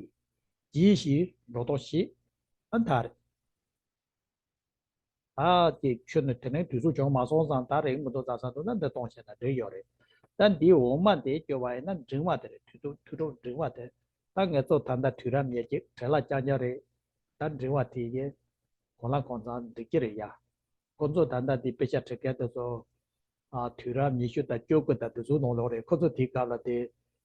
གྱིས་ཤིག་འགྲོ་ལྡོག་ཞི། ཨ་ད་རེད། ད་ཀྱི་ཁྱོད་ནི་དེ་རིང་དུས་ཚོད་བྱུང་མ་སོང་ཙང་ད་རེད་མི་འདུག་ཙང་ཙང་འདུག་ན་འདི་གཏོང་བྱས་ན་འགྲིག་ཡོད་རེད། ད་འདིའི་འོག་མ་འདི་སྐྱོར་བ་ཡིན་ན་འབྲིང་བ་དེ་རེད། དུས་ཚོད་དུས་ཚོད་འབྲིང་བ་དེ། ད་ངེད་ཚོ་ད་ལྟ་དུས་རབས་ཉེར་གཅིག་བྲེལ་བ་རྐྱང་རྐྱང་རེད། ད་འབྲིང་བ་དེ་ཡིན། གོ་ལ་གང་ཚང་འགྲིག་གི་རེད་ཡ། ཁོ་ཚོ་ད་ལྟ་འདི་དཔེ་ཆ་ཁྲིད་མཁན་དེ་ཚོ། ཨ་དུས་རབས་ཉི་ཤུ་དང་བཅུ་དགུ་དང་དེ་ཚོའི་ནང་ལོགས་རེད། ཁོ་ཚོ་དེའི་སྐབས་ལ་དེ་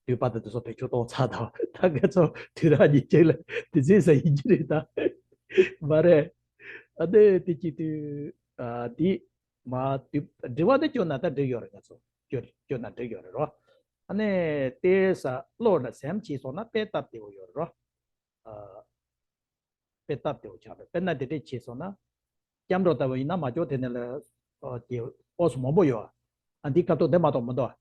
བསྡུས་པ་དང་དེ་ཚོ་བེད་སྤྱོད་གཏོང་ཚར་དང་། ད་ཁོ་ཚོ་དུས་རབས་ཉི་ཤུ་ལ་དེ་ཚོའི་ས་ཡིན་གྱི་རེད་ད། མ་རེད། ཨ་ནི་དེ་གཅིག་དུས་ཨ་དེ་མ་དུས་འབྲི་བ་དེ་སྐྱོར་ན་ད་འགྲིག་ཡོད་རེད། ང་ཚོ་སྐྱོར་སྐྱོར་ན་འགྲིག་ཡོད་རེད་རོ། ཨ་ནི་དེ་ས་བློ་ན་སེམས་བྱས་སོང་ན་དཔེ་སྟབས་བདེ་བོ་ཡོད་རེད་རོ། ཨ། དཔེ་སྟབས་བདེ་བོ་ཆགས་པས། དཔེར་ན་དེ་འདྲས་བྱས་སོང་ན། སྐྱབས་འགྲོ་ལྟ་བུ་ཡིན་ན་མ་ལྕོགས་དེ་ནས་ལ། ཨོ་ཀྱི་ཨོ་སུ་མང་པོ་ཡོད། ཨ་འདི་ཁ་ཐོག་དེ་མ་གཏོགས་མི་འདུག་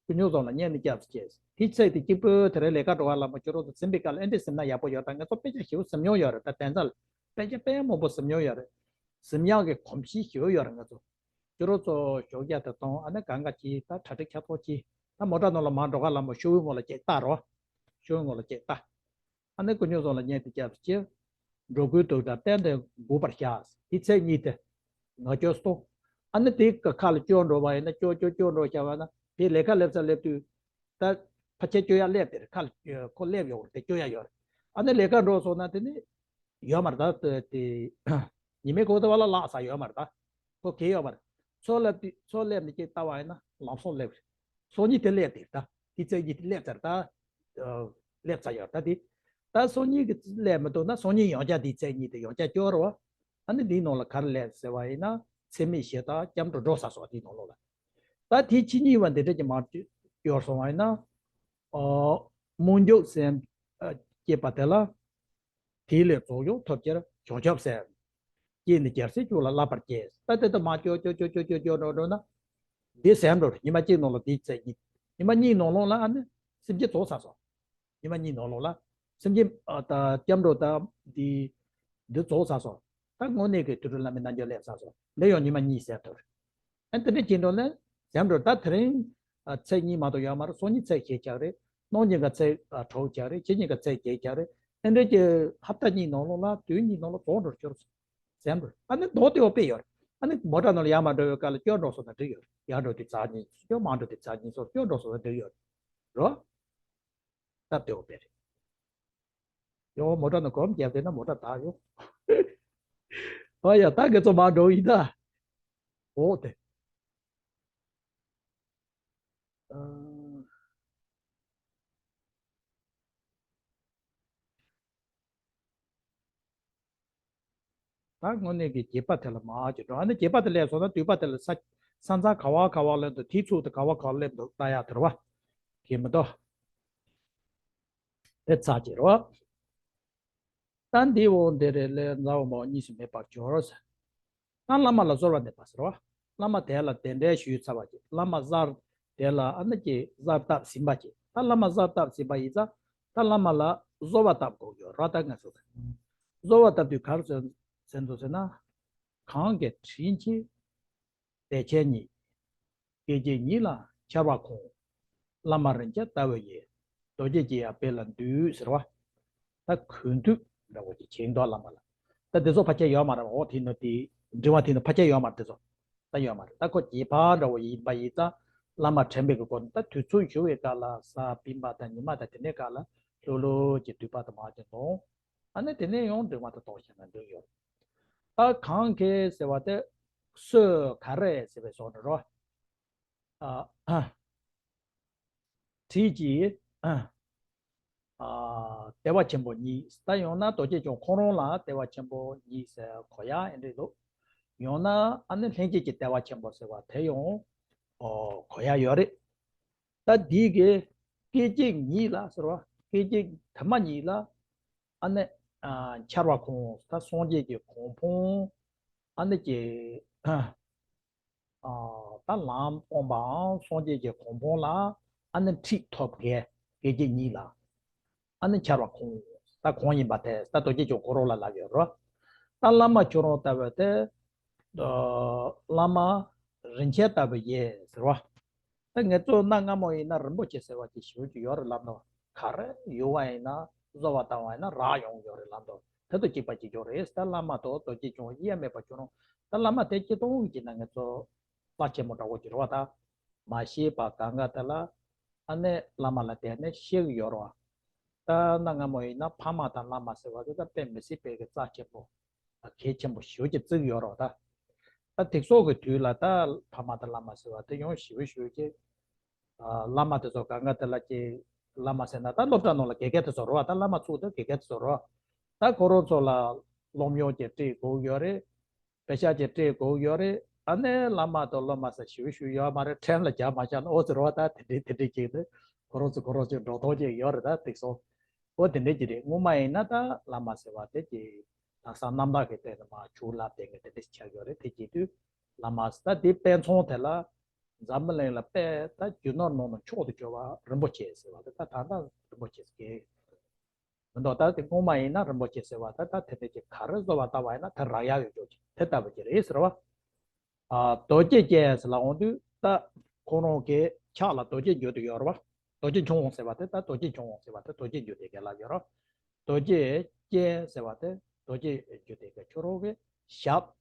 ཀུན་མཁྱེན་བཟང་ལ་སྙན་ནས་སྐྱབས་སུ་མཆི། དེའི་ཚེ་དེ་གཅིག་པུ་དེ་རིང་ལས་ཀ་འགྲོ་བ་ལ་མ་ཁྱོད་རང་ཚོ་ཟིན་པའི་སྐབས་ལ་ཨེ་འདྲས་ཟིན་ན་ཡག་པོ་ཡོད། ད་ང་ཚོ་དཔེ་ཆ་ཞིབ་ཟིན་མྱོང་ཡོད་རེད། ད་དན་རྩ་ལ་དཔེ་ཆ་དཔེ་མང་པོ་ཟིན་མྱོང་ཡོད་རེད། ཟིན་ཡག་གི་གོམས་གཤིས་ཞིག་ཡོད་རེད། ང་ཚོ་ཁྱོད་རང་ཚོ་ཞོགས་ཇ་དེ་བཏང་། ཨ་ནི་གང་ག་ཅིག་ད་གྲ་སྒྲིག་ཆ་ཚང་ཅིག་ད་མོ་ཊ་ནང་ལ་མར་འགྲོ་ག་ལ་མ་ཤོག་བུའི་ངོ་ལ་ཅིག་ལྟ་རོགས། ཤོག་བུའི་ངོ་ལ་ཅིག་ལྟ། ཨ་ནི་ཀུན་མཁྱེན་བཟང་ལ་སྙན་དེ་སྐྱབས་སུ་མཆི། འགྲོ་ཀུན་དུག་དང་གཏན་དུ་འགོག་པར་བྱ། དེ་ཚེ་གཉིས་དེ་ངག་བཅོལ་སོང་། ཨ་ནི་དེ་གི་ཁ་ལ་སྐྱོར་འགྲོ་བ་ཡིན་ན་སྐྱོར་སྐྱོར་སྐྱོར་འགྲོ་བྱ་བ་ན་དེ་ལས་ཀ་སླེབས་ས་སླེབས་དུས་ད་ཕལ་ཆེར་སྐྱོར་ཡ་སླེབས་དེ་རེད། ཁ་ལ་ཁོ་སླེབས་ཡོང་རེད། དེ་སྐྱོར་ཡ་ཡོད་རེད། ཨ་ནི་ལས་ཀ་འགྲོ་སོང་ན་དེ་ནི་ཡོད་མ་རེད། ད་དེ་ཉི་མའི་གོང་དུ་བ་ལ་ལག་ཟ་ཡོད་མ་རེད། ད་ཁོ་གལ་ཡོད་མ་རེད། ཚོ་སླེབས་དུས་ཚོ་སླེབས་ནས་ཅིག་ལྟ་བ་ཡིན་ན་ལམ་སང་སླེབས་རེད། སང་ཉིན་དེ་སླེབས་དེ་ད་དེ་ཚེ་གཉིས་དེ་སླེབས་ཚར། ད་སླེབས་ཚར་ཡོད། ད་དེ་ ད་སང་ཉིན་གྱི་སླེབས་མི་འདུག་ན་སང་ཉིན་ཡང་བསྐྱར་དེའི་ཚེས་གཉིས་དེ་ཡང་བསྐྱར་སྐྱོར་རོ། ཨ་ནི་འདིའི་ནང་ལ་ག་རེ་སླེབས་ཟེར་བ་ཡིན་ན་ཚད་མེད་བཞི་དང་སྐྱབས་འགྲོ་འགྲོ་ས་སོགས་དེའི་ནང་ལོགས་ལ། ད་དེའི་ཕྱི་ཉིན་བ་འདི་འདྲ་གྱི་མར་སྐྱོར་སོང་བ་ཡིན་ན། ཨོ། སྨོན་འཇུག་སེམས་ཨ་སྐྱེས་པ་དེ་ལ། དེ་ལས་རྫོགས་བྱང་ཐོབ་ཕྱིར་བྱང་ཆུབ་སེམས། སྐྱེས་ནས་རྒྱལ་སྲས་མཆོག་ལ་བསླབ་པར་བྱེད། ད་དེ་ལྟར་མར་སྐྱོར་སྐྱོར་སྐྱོར་སྐྱོར་སྐྱོར་སྐྱོར་འགྲོ་འགྲོ་ན། འདི་ཟད་འགྲོ་རེད། ཉི་མ་གཅིག་ནང་ལ་འདི་ཚེས་གཉིས། ཉི་མ་གཉིས་ནང་ལོགས་ལ་ཨ་ནི་སེམས་བསྐྱེད་རྫོགས་ཚར་སོང་། ཉི་མ་གཉིས་ནང་ལོགས་ལ་སེམས་བསྐྱེད་ཨ་ད་སྐྱབས་འགྲོ་ད་འདི་འདི་རྫོགས་ཚར་སོང་། ད་དངོས་གནས་ཀྱི་དུས་གྲོལ་བླ་མའི་རྣལ་འབྱོར་སླེབས་ཚར་སོང་། འདི་ཡང་ཉི་མ་གཉིས་ཟད་འགྲོ་རེད། ཨ་དེ་འདྲ་བྱེད་འགྲོ་ན་ཟད་འགྲོ། ད་དེ་རིང་ཨ་ཚེས་གཉིས་མ་གཏོགས་ཡོད་མ་རེད། སང་ཉིན་ཚེས་བཞི་ཆགས་རེད། གནངས་ཉིན་ག་ཚེས་ཨ་དྲུག་ཆགས་རེད། ཕྱི་ཉིན་ག་ཚེས་བརྒྱད་ཆགས་རེད། ཨ་འདྲ་གྱི་ཧབ་ཏ་གཉིས་ནང་ལོགས་ལ་དུས་གཉིས་ནང་ལ་རྫོགས་འགྲོ་སྐྱོར་སོང་། ཟད་འགྲོ། ཨ་ནི་མདོ་དེ་འོ་དཔེ་ཡོད་རེད། ཨ་ནི་མོ་ཊ་ནང་ལ་ཡར་མར་འགྲོ་བའི་སྐབས་ལ་སྐྱོར་འགྲོ་སོང་ན་འགྲིག་ཡོད་རེད། ཡར་འགྲོ་དུས་ཚར་གཉིས་སུ་སྐྱོར། མར་འགྲོ་དུས་ཚར་གཉིས་སུ་སྐྱོར་འགྲོ་སོང་ན་འགྲིག་ཡོད་རེད། རོ། སྟབས་བདེ་བོ་དཔེ་རེད། ཡོ་མོ་ཊ་ནང་གོམ་བརྒྱབ་བསྡད་ན་མོ་ཊ་དག་ཡོང་། ཨ་ཡ་ད་ཁྱེད་ཚོ་མར་འགྲོ་ཡིན་ད། འོ་དེ། ཨ། ད་དངོས་གནས་ཀྱི་རྒྱས་པ་དེ་ལ་མར་གྱི་འགྲོ། ཨ་ནི་རྒྱས་པ་དེ་སླེབས་སོང་ན་དུས་པ་དེ་ལ་ས་ས་མཚམས་ག་བ་ག་བ་སླེབས་འདུག་དེའི་ཚུལ་དུ་ག་བ་ག་བ་སླེབས་འདུག་ལྟ་ཡག་དེ་རེད་བ། གི་མི་འདུག་དེ་ཚར་གྱི་རེད་བ། ད་འདི་འོ་འདི་རེད་ལས་མཛའ་བ་མ་གཉིས་སུ་མེད་པར་གྱུར། ད་བླ་མ་ལ་གསོལ་བ་འདེབས་པ་ཟེར་བ། བླ་མ་དེ་ལ་གདན་འདྲེན་ཞུས་ཚར་བ་ཅིག་བླ་མ་གསར་དེ་ལ་ཨ་ནི་ཀྱི་གསར་བཏབ་ཟིན་པ་ཅིག་ད་བླ་མ་གསར་བཏབ་ཟིན་པ་ཡིན་ཙང་ད་བླ་མ་ལ་གསོལ་བ་བཏབ་དགོས་ཡོད་ར། ད་ང་ཚོ་གསོལ་བ་བཏབ་དུས་ག་རེ་ཟེར་ཟེར་འདུག་ཟེར་ན། གང་གི་དྲིན་གྱིས་བདེ་ཆེན་ཉིད། སྐད་ཅིག་ཉིད་ལ་འཆར་བ་ཁོང་། བླ་མ་རིན་ཆེན་ལྟ་བུ་ཡི། རྡོ་རྗེ་སྐྱེ་ཡང་དཔེ་ལ་འདུད་ཟེར་བ། ད་གུས་འདུད་འདྲ་བོ་ཅིག་བྱེད་འདུག་བླ་མ་ལ། ད་དེ་ཚོ་ཕལ་ཆེར་ཡོད་མ་རེད། འོ་དེ་ནི་དེ་འབྲི་བ་དེ་ནི་ཕལ་ཆེར་ཡོད་མ་རེད། དེ་ཚོ་ད་ཡོད་མ་རེད། ད་ཁོ་རྗེས་དཔག་འདྲ་བོ་ཡིན་པ་ཡིན་ཙང་བླ་མ་དྲན་པའི་གི་སྐོར་ནི་ད་དུས་ཚོད་ཞུ་བའི་སྐབས་ལ་གཟའ་སྤེན་པ་དང་ཉི་མ་དང་དེ་འདྲའི་སྐབས་ལ་ལྷོད་ལྷོད་ཀྱི་དུས་པ་དང་མ་ཅིག་འདོང་། ཨ་ནི་དེ་ནས་ཡང་འབྲི་བ་དང་གཏོང་བྱས་ན་འདོན་ཡོད། ད་གང་གི་ཟེར་བ་དེ་སུ་ག་རེ་ཟེར་བའི་སོགས་ནི་རོ། ཨ། ཁྲིད་ཀྱིས། ཨ། ལྟེ་བ་ཆེན་པོ་གཉིས། ད་ཡང་ན་རྡོ་རྗེ་འཆང་ཁོང་རང་ལ་ལྟེ་བ་ཆེན་པོ་གཉིས་ཟེར་གོ་ཡ་ཨེ་འདྲ་འདུག་ཡང་ན་ཨ་ནི་ལྷན་སྐྱེས་ཀྱི་ལྟེ་བ་ཆེན་པོ་ཟེར་བ་དེ་ཡང་། ཨོ། གོ་ཡ་ཡོད་རེད། ད་འདི་གི་སྐད་ཅིག་ཉིད་ལ་ཟེར་བ། སྐད་ཅིག་དེ་མ་ཉིད་ལ་ཨ་ནི། ཨ། འཆར་བ་ཁོང་། ད་སངས་རྒྱས་ཀྱི་གོ་འཕང་ཨ་ནི་ཀྱི། ཨ། ད་ལམ་སྟོན་པའམ་སངས་རྒྱས་ཀྱི་གོ་འཕང་ལ་ཨ་ནི་ཁྲིད་ཐོབ་མཁན་སྐད་ཅིག་ཉིད་ལ་ཨ་ནི་འཆར་བ་ཁོང་། ད་ཁོང་ཡིན་པ་དེ་ད་རྡོ་རྗེ་འཆང་ཁོ་རང་ལ་ལབ་ཡོད་རོ། ད་བླ་མ་ཁྱོད་རང་ལྟ་བུ་དེ། ཨ། བླ་མ་རིན་ཆེན་ལྟ་བུ་ཡིན་ཟེར་བ། ད་ངེད་ཚོ་གནའ་སྔ་མོ་ཡིན་ན་རིན་པོ་ཆེ་ཟེར་བ་ཅིག་ཞེ་པོ་ཅིག་ཡོད་རེད་ལབ་འདུག་ག་རེ་ཡོད་པ་ཡིན་ན་གསོལ་བ་བཏབ་པ་ཡིན་ན་རག་ཡོང་ཡོད་རེད་ལབ་འདུག་དེ་དང་གཅིག་པ་གཅིག་རྐྱང་རེད། ད་བླ་མ་དང་རྡོ་རྗེ་འཆང་དབྱེར་མེད་པ་ཁྱོད་རང་། ད་བླ་མ་དེ་སྤྱིར་བཏང་གི་ན་ངེད་ཚོ་རྩ་ཆེན་པོ་འདྲ་བོ་ཅིག་རེད་བ། ད་མ་ཤེས་པ་གང་ག་དེ་ལ་ཨ་ནི་བླ་མ་ལ་དེ་ནས་ཤེས་ཀྱི་ཡོད་རེད་བ། ད་གནའ་སྔ་མོ་ཡིན་ན་ཕ་མ་དང་བླ་མ་ཟེར་བ་དེ་ད་དཔེ་མི་སྲིད་པའི་གི་རྩ་ཆེན་པོ། གལ་ཆེན་པོ་ཞེ་པོ་ཅིག་བརྩི་གི་ཡོད་རེད་བ། ད་ད་དེང་སང་གི་དུས་ལ་ད་ཕ་མ་དང་བླ་མ་ཟེར་བ་དེ་ཡང་ཞེ་པོ་ཞེ་པོ་ཅིག་ཨ། བླ་མ་དེ་ཚོ་གང་ག་དེ་ལ་ཅིག་བླ་མ་ཟེར་ན་ད་སློབ་གྲྭ་ནང་ལ་དགེ་རྒན་དེ་ཚོ་རེད་བ། ད་བླ་མ་ཚོ་དེ་དགེ་རྒན་དེ་ཚོ་རེད་བ། ད་ཁོ་རང་ཚོ་ལ་སློབ་ཡོན་ཅིག་སྤྲད་དགོས་ཡོད་རེད། པེ་ཤག་ཅིག་སྤྲད་དགོས་ཡོད་རེད། ཨ་ནི་བླ་མ་དང་སློབ་མ་ཟེར་ཞེ་པོ་ཞེ་པོ་ཡོད་མ་རེད། ཕྲན་ལ་རྒྱག་མ་བཞག་ན་ཨོ་ཙི་རེད་བ། ད་དེ་འདྲའི་དེ་འདྲའི་ཅིག་ནི་ཁོ་རང་ཚོ་ཁོ་རང་ཚོའི་འགྲོ་སྟངས་ཅིག་ཡོད་རེད། ད་དེང་སང་ཨོ་དེ་འདྲའི་ཅིག་རེད། སྔོན་མ་ཡིན་ན་ད་བླ་མ་ཟེར་བ་དེ་ཅིག་དེང་སང་རྣམ་དག་གི་སྟེང་ནས་མར་ཆུ་ལ་བསྟེན་གི་དེ་འདྲ་ཆགས་ཡོད་རེད། དེ་བྱེད་དུས་བླ་མ་ཟེར་ད་དེ་དཔེ་མཚོན་དེ་ལ་འཛམ་བུ་གླིང་ལ་དཔེ་ད་རྒྱུ་ནོར་ནང་ནས་མཆོག་ཏུ་གྱུར་པ་རིན་པོ་ཆེ་ཟེར་བ་དེ་ད་ད་ལྟ་རིན་པོ་ཆེ་ཟེར་གི་མི་འདུག་ད་དེ་སྔོན་མ་ཡིན་ན་རིན་པོ་ཆེ་ཟེར་བ་ད་ད་དེ་འདྲ་ཅིག་ག་རེ་གསོལ་བ་བཏབ་པ་ཡིན་ན་དེ་རག་ཡག་ཡོད་ཅོག་ཅིག་དེ་ལྟ་བུ་ཅིག་རེད་ཟེར་བ། ཨ། རྡོ་རྗེ་ཅན་ཟེར་ལབ་འོང་དུས་ད་ཁོ་རང་གི་ཕྱག་ལ་རྡོ་རྗེ་འཇུ་དེ་ཡོད་རེད་བ། རྡོ་རྗེ་འཆང་ཟེར་བ་དེ་ད་རྡོ་རྗེ་འཆང་ཟེར་བ་དེ་རྡོ་རྗེ་འཇུ་དེ་ག་ལ་ཡོད་རེད། རྡོ་རྗེ་ཅན་ཟེར་བ་དེ་རྡོ་རྗེ་འཇུ་དེ་ག་ཁྱོད་རང་གི་ཞབས།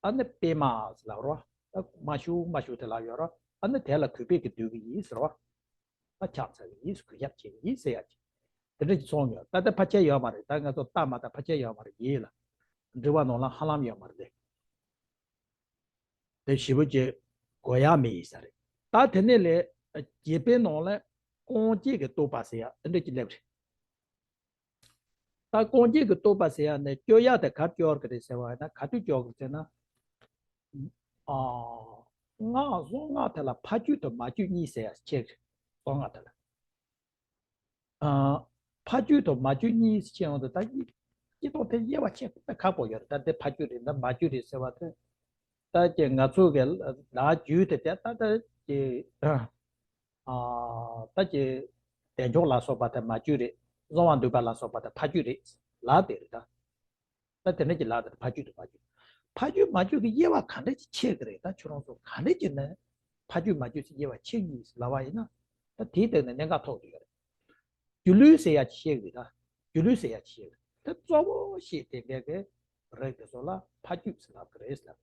ཨ་ནི་པད་མ་ཟེར་ལབ་རེད་བ། ད་མ་ཞུ་མ་ཞུ་དེ་ལ་ཡོད་རེད། ཨ་ནི་དེ་ལ་གུས་པས་ཀྱི་འདུད་ཀྱི་ཡིན་ཟེར་བ། ད་ཕྱག་འཚལ་གྱི་ཡིན། གུས་ཞབས་བྱེད་ཀྱི་ཡིན་ཟེར་ཡག་ཅིག་དེ་འདྲ་ཅིག་སོང་ཡོད། ད་ལྟ་ཕལ་ཆེར་ཡོད་མ་རེད། ད་ང་ཚོ་ལྟ་མ་ལྟ་ཕལ་ཆེར་ཡོད་མ་རེད། ཡིན་ལ། འབྲི་བ་ནང་ལ་ཧ་ལམ་ཡོད་མ་རེད་དེ། དེ་ཞེ་པོ་ཅིག་གོ་ཡག་མེད་ཡིན་ས་རེད། ད་དེ་ནས་ལས་རྒྱས་པའི་ནང་ལ་རྐང་རྗེས་ཀྱི་བསྟོད་པ་ཟེར་ཡག་འདི་འདྲ་ཅིག་སླེབས་རེད། ད་ཀོང་རྒྱལ་གྱི་བསྟོད་པ་ཟེར་ཡ་ནས་སྐྱོར་ཡ་དེ་ག་སྐྱོར་གི་རེད་ཟེར་བ་ཡིན་ན། ག་དུས་སྐྱོར་གི་རེད་ཟེར་ན། ཨ། སྔགས་གསང་སྔགས་དེ་ལ་ཕ་རྒྱུད་དང་མ་རྒྱུད་གཉིས་ཟེར་ཡ་ཕྱེ་གི་རེད། གསང་སྔགས་དེ་ལ། ཨ། ཕ་རྒྱུད་དང་མ་རྒྱུད་གཉིས་ཕྱེ་ཡོང་དུས་ད་གཉིས་སྐྱེ་སྟོང་དེ་དབྱེ་བ་ཕྱེ་ད་ཁག་པོ་ཡོད་རེད། ད་དེ་ཕ་རྒྱུད་རེད། ད་མ་རྒྱུད་རེད་ཟེར་བ་དེ། ད་ཀྱི་ང་ཚོ་གི་ལ་རྒྱུད་དེ་དེ་ད་ད་ཀྱི། ཨ། ད་ཀྱི་བདེ་མཆོག་ལ་སོགས་པ་དེ་མ་རྒྱུད་རེད། གསང་བ་འདུས་པ་ལ་སོགས་པ་དེ་ཕ་རྒྱུད་རེད། ལ་དེ་རེད་ད། ད་དེ་འདྲ་གྱི་ལ་དེ་ཕ་རྒྱུད་དང་མ་རྒྱུད། ཕ་རྒྱུད་མ་རྒྱུད་ཀྱི་དབྱེ་བ་ག་འདྲ་ཅིག་ཕྱེ་གི་རེད། ད་ཁྱོད་རང་ཚོ་ག་འདྲ་ཅིག་ནས་ཕ་རྒྱུད་མ་རྒྱུད་ཅིག་དབྱེ་བ་ཕྱེ་གི་ཡིན་ལབ་པ་ཡིན་ན། ད་དེའི་སྟེང་ནས་གནད་འགག་ཐོག་ཏུ་ཡོད་རེད། སྒྱུ་ལུས་ཟེར་ཡ་ཅིག་བཤད་ཀྱི་རེད་ད། སྒྱུ་ལུས་ཟེར་ཡ་ཅིག་བཤད་ཀྱི་རེད། ད་གཙོ་བོ་བཤད་དེ་འདྲ་གི་རིགས་དེ་ཚོ་ལ་ཕ་རྒྱུད་ཟེར་ལབ་ཀྱི་རེད་ཟེར།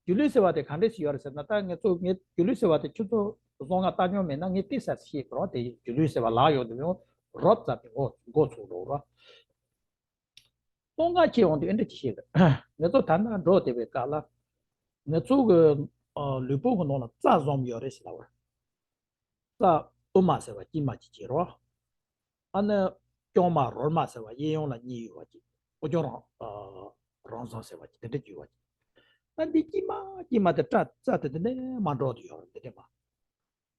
སྒྱུ་ལུས་ཟེར་བ་དེ་ག་འདྲས་ཞིག་ཡོད་རེད་ཟེར་ན། ད་ངས་ཚོ་ངས་སྒྱུ་ལུས་ཟེར་བ་དེ་ཁྱོད་ཚོ་གསང་སྔགས་ལྟ་མྱོང་མེད་ན་ངས་ཏོག་ཙམ་བཤད་དགོས་རེད། དེ་སྒྱུ་ལུས་ཟེར་བ་ལབ་ཡོང་དུས་ཡང་རོབ་ཙམ་གྱི་མགོ་མགོ་ཚོས་འགྲོ་རོགས། གསང་སྔགས་ཁྱེར་ཡོང་དུས་ཨེ་འདྲ་ཅིག་བཤད་དགོས། ངས་ཚོ་ད་ལྟ་འགྲོ་བསྡད་པའི་སྐབས་ལ་ངས་ཚོ་གི་ཨ་ལུས་པོ་གི་ནང་ལ་རྩ་གསུམ་ཡོད་རེད་ཟེར་ལབ་པ་རེད། རྩ་དབུ་མ་ཟེར་བ་དཀྱིལ་མ་གཅིག་བྱེད་རོགས། ཨ་ནི་རྐྱང་མ་རོལ་མ་ཟེར་བ་གཡས་གཡོན་ལ་གཉིས་ཡོད་པ་གཅིག་ཨོ་རྐྱང་རང་ཨ་རང་གསུམ་ཟེར་བ་གཅིག་དེ་འདྲ་གཅིག་ཡོད་པ་གཅིག་ཨ་འདི་དཀྱིལ་མ་དཀྱིལ་མ་དེ་རྩ་རྩ་དེ་འདི་ནས་མར་འགྲོ་དུ་ཡོད་རེད། འདི་འདྲ་མ།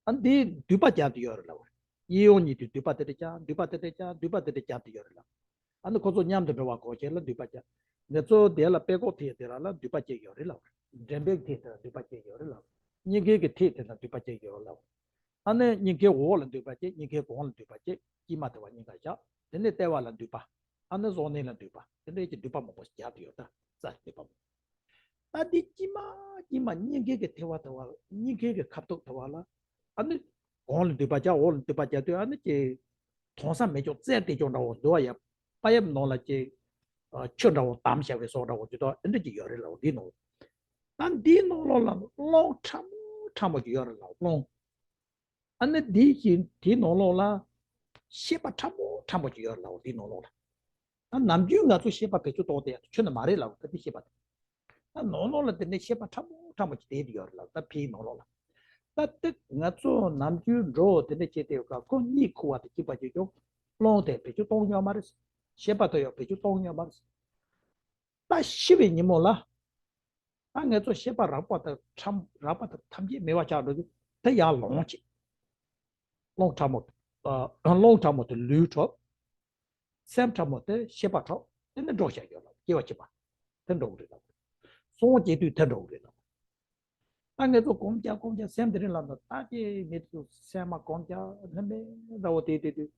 ཨ་འདི་མདུད་པ་རྒྱབ་དུ་ཡོད་རེད་ལབ་པ་རེད། གཡས་གཡོན་གཉིས་དུ་མདུད་པ་དེ་འདྲ་རྒྱབ། མདུད་པ་དེ་འདྲ་རྒྱབ། མདུད་པ་དེ་འདྲ་རྒྱབ་དུ་ཡོད་རེད་ལབ། ཨ་ནི་ཁོ་ཚོ་མཉམ་དུ་འགྲོ་བ་གོ་ཆེད་ལ་མདུད་པ་རྒྱབ། ང་ཚོ་དེ་ལ་པད་ཀོག་ཐིག་དེ་ར་ལ་མདུད་པ་གཅིག་ཡོད་རེད་ལབ། འགྲེང་བུའི་ཐིག་དེ་ལ་མདུད་པ་གཅིག་ཡོད་རེད་ལབ། སྙིང་གའི་གི་ཐིག་དེ་ལ་མདུད་པ་གཅིག་ཡོད་རེད་ལབ། ཨ་ནི་སྙིང་གའི་འོག་ལ་མདུད་པ་གཅིག་སྙིང་གའི་གོང་ལ་མདུད་པ་གཅིག་དཀྱིལ་མ་དེ་བ་གཉིས་ཀ་བཞག་དེ་ནས་ལྟེ་བ་ལ་མདུད་པ། ཨ་ནི་གཟུགས་ནི་ལ་མདུད་པ། དེ་འདྲའི་གི་མདུད་པ་མང་པོ་ཞིག་རྒྱབ་དུ་ཡོད། ད་རྩ་མདུད་པ་མང་པོ། ད་འདི་དཀྱིལ་མ་དཀྱིལ་མ་སྙིང་གའི་གི་ཐིག་པ་དེ་བ་སྙིང་གའི་གི་ཁ་ཐུག་དེ་བ་ལ། ཨ་ནི་གོང་ལ་མདུད་པ་རྒྱབ། འོག་ལ་མདུད་པ་རྒྱབ་དུས་ཨ་ནི་ཀྱི་དྭངས་ས་མེད་ཀྱོག་རྩལ་དེ་ཀྱོག་འདྲ་བོ་འདུག་བ། ཡ་པ་ཡབ་ནང་ལ་ཀྱི་ཆུ་འདྲ་བོ་དམ་བཞག་པའི་བཟོ་འདྲ་བོ་ཅིག་དང་ཨེ་འདྲ་ཅིག་ཡོད་རེད་ལབ། འདིའི་ནང་ད་འདིའི་ནང་ལོགས་ལ་རླུང་ཕྲ་མོ་ཕྲ་མོ་ཅིག་ཡོད་རེད་ལབ། རླུང་ཨ་ནི་འདི་ཞིག་དེའི་ནང་ལོགས་ལ་ཤེས་པ་ཕྲ་མོ་ཕྲ་མོ་ཅིག་ཡོད་རེད་ལབ། འདིའི་ནང་ལོགས་ལ། ད་ནམ་རྒྱུན་ང་ཚོ་ཤེས་པ་བེད་སྤྱོད་གཏོང་དེ་ཡག་ཆོས་ནི་མ་རེད་ལབ། ད་འདི་ཤེས་པ་དེ། ད་ནང་ལོགས་ལ་དེ་ནས་ཤེས་པ་ཕྲ་མོ་ཕྲ་མོ་ཅིག་དེ་ཡོད་རེད་ལབ། ད་ཕིའི་ནང་ལོགས་ལ། ད་དེ་ང་ཚོ་ནམ་རྒྱུན་འགྲོ་དེ་འདྲ་བྱེད་དེ་ཡོད་ཀ་ཁོ་གཉིད་ཁུག་པ་དེ་སྐྱིད་པ་བྱེད་ཀྱང་རླུང་དེ་བེད་སྤྱོད་གཏོང་མྱོང་མ་རེད། ཤེས་པ་དེ་ཡང་བེད་སྤྱོད་གཏོང་མྱོང་མ་རེད། ད་ཤི་བའི་ཉིན་མོ་ལ། ད་ངེད་ཚོ་ཤེས་པ་རགས་པ་དང་ཕྲ་རགས་པ་དང་ཐམས་ཅད་མེད་པ་ཆགས་འགྲོ་དུས་དེ་ཡར་ལོངས་ཅིག་རླུང་ཕྲ་མོ། ཨ། རླུང་ཕྲ་མོ་དེ་ལུས་འཕྲོག་སེམས་ཕྲ་མོ་དེ་ཤེས་པ་འཕྲོག་དེ་ནི་འགྲོ་བྱ་ཡོད་ལ་སྐྱེ་བ་སྐྱེས་པ། དེ་འགྲོ་གི་རེད་ལ། སོང་སྐྱེ་དུས་དེ་འགྲོ་གི་རེད་ལ། ད་ངེད་ཚོ་གོམ་རྒྱག་གོམ་རྒྱག་སེམས་དེ་རིང་ལ་ད་ལྟ་ཀྱི་མི་ཚོ་སེམས་མ་གོམ་རྒྱག་ལྷམ་མེ་འདྲ་བོ་དེ་དེ་དུས།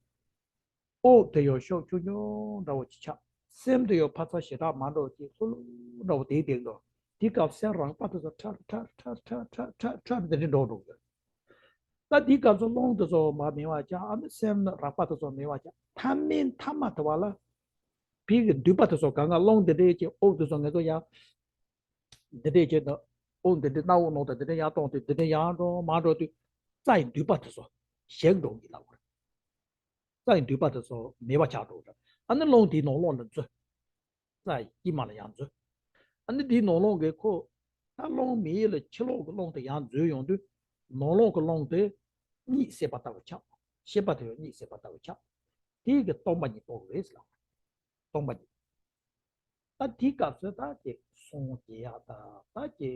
དབུགས་དེ་ཡང་ཤུགས་ཆུང་ཆུང་འདྲ་བོ་ཅིག་ཆགས། སེམས་དེ་ཡང་ཕར་ཚུར་ཞེ་དྲག་མ་འགྲོ་ཅིག་ལྷུག་ལྷུག་འདྲ་བོ་དེ་དེ་འགྲོ། དེའི་སྐབས་སེམས་རགས་པ་དེ་ཚོ་ཁྲ་ཁྲ་ཁྲ་ཁྲ་ཁྲ་ཁྲ་དེ་འདྲ་འགྲོ་འགྲོ་གི། ད་དེའི་སྐབས་སུ་རླུང་དེ་ཚོ་མ་མེད་པ་ཆགས། ཨ་ནི་སེམས་རགས་པ་དེ་ཚོ་མེད་པ་ཆགས། མཐའ་མའི་མཐའ་མ་དེ་བ་ལ་ཕི་གི་མདུད་པ་དེ་ཚོ་གང་ག་རླུང་དེ་འདྲའི་ཅིག་དབུགས་དེ་ཚོ་ངེད་ཚོ་ཡང་འདི་འདྲས་བྱས་ན། དབུགས་འདི་འདྲས་སྣ་བུག་ནང་དུ་འདི་འདྲས་ཡར་གཏོང་དུས་འདི་འདྲས་ཡར་འགྲོ་མར་འགྲོ་དུས་རྩ་ཡི་མདུད་པ་དེ་ཚོ་ཞིག་འགྲོ་གི་ལབ་པ་རེད། རྩ་ཡི་མདུད་པ་དེ་ཚོ་མེད་པ་ཆགས་འགྲོ་རེད། ཨ་ནི་རླུང་དེའི་ནང་ལོགས་ལ་འཛུལ། རྩ་ཡི་དཀྱིལ་མ་ལ་ཡར་འཛུལ། ཨ་ནི་དེའི་ནང་ལོགས་ཀྱི་ཁོ། ད་རླུང་མི་ཡུལ་ལ་ཕྱི་ལོགས་ཀྱི་རླུང་དེ་ཡར་འཛུལ་ཡོང་དུས། ནང་ལོགས་ཀྱི་རླུང་དེ་གཉིད་སད་པ་ལྟ་བུ་ཆགས། ཤེས་པ་དེ་ཡང་གཉིད་སད་པ་ལྟ་བུ་ཆགས། དེ་གི་སྟོང་པ་ཉིད་རྟོགས་རེད་ལབ། སྟོང་པ་ཉིད། ད་དེའི་སྐབས་སུ་ད་ཀྱི་སངས་རྒྱས་ཡག་ད་ད་ཀྱི་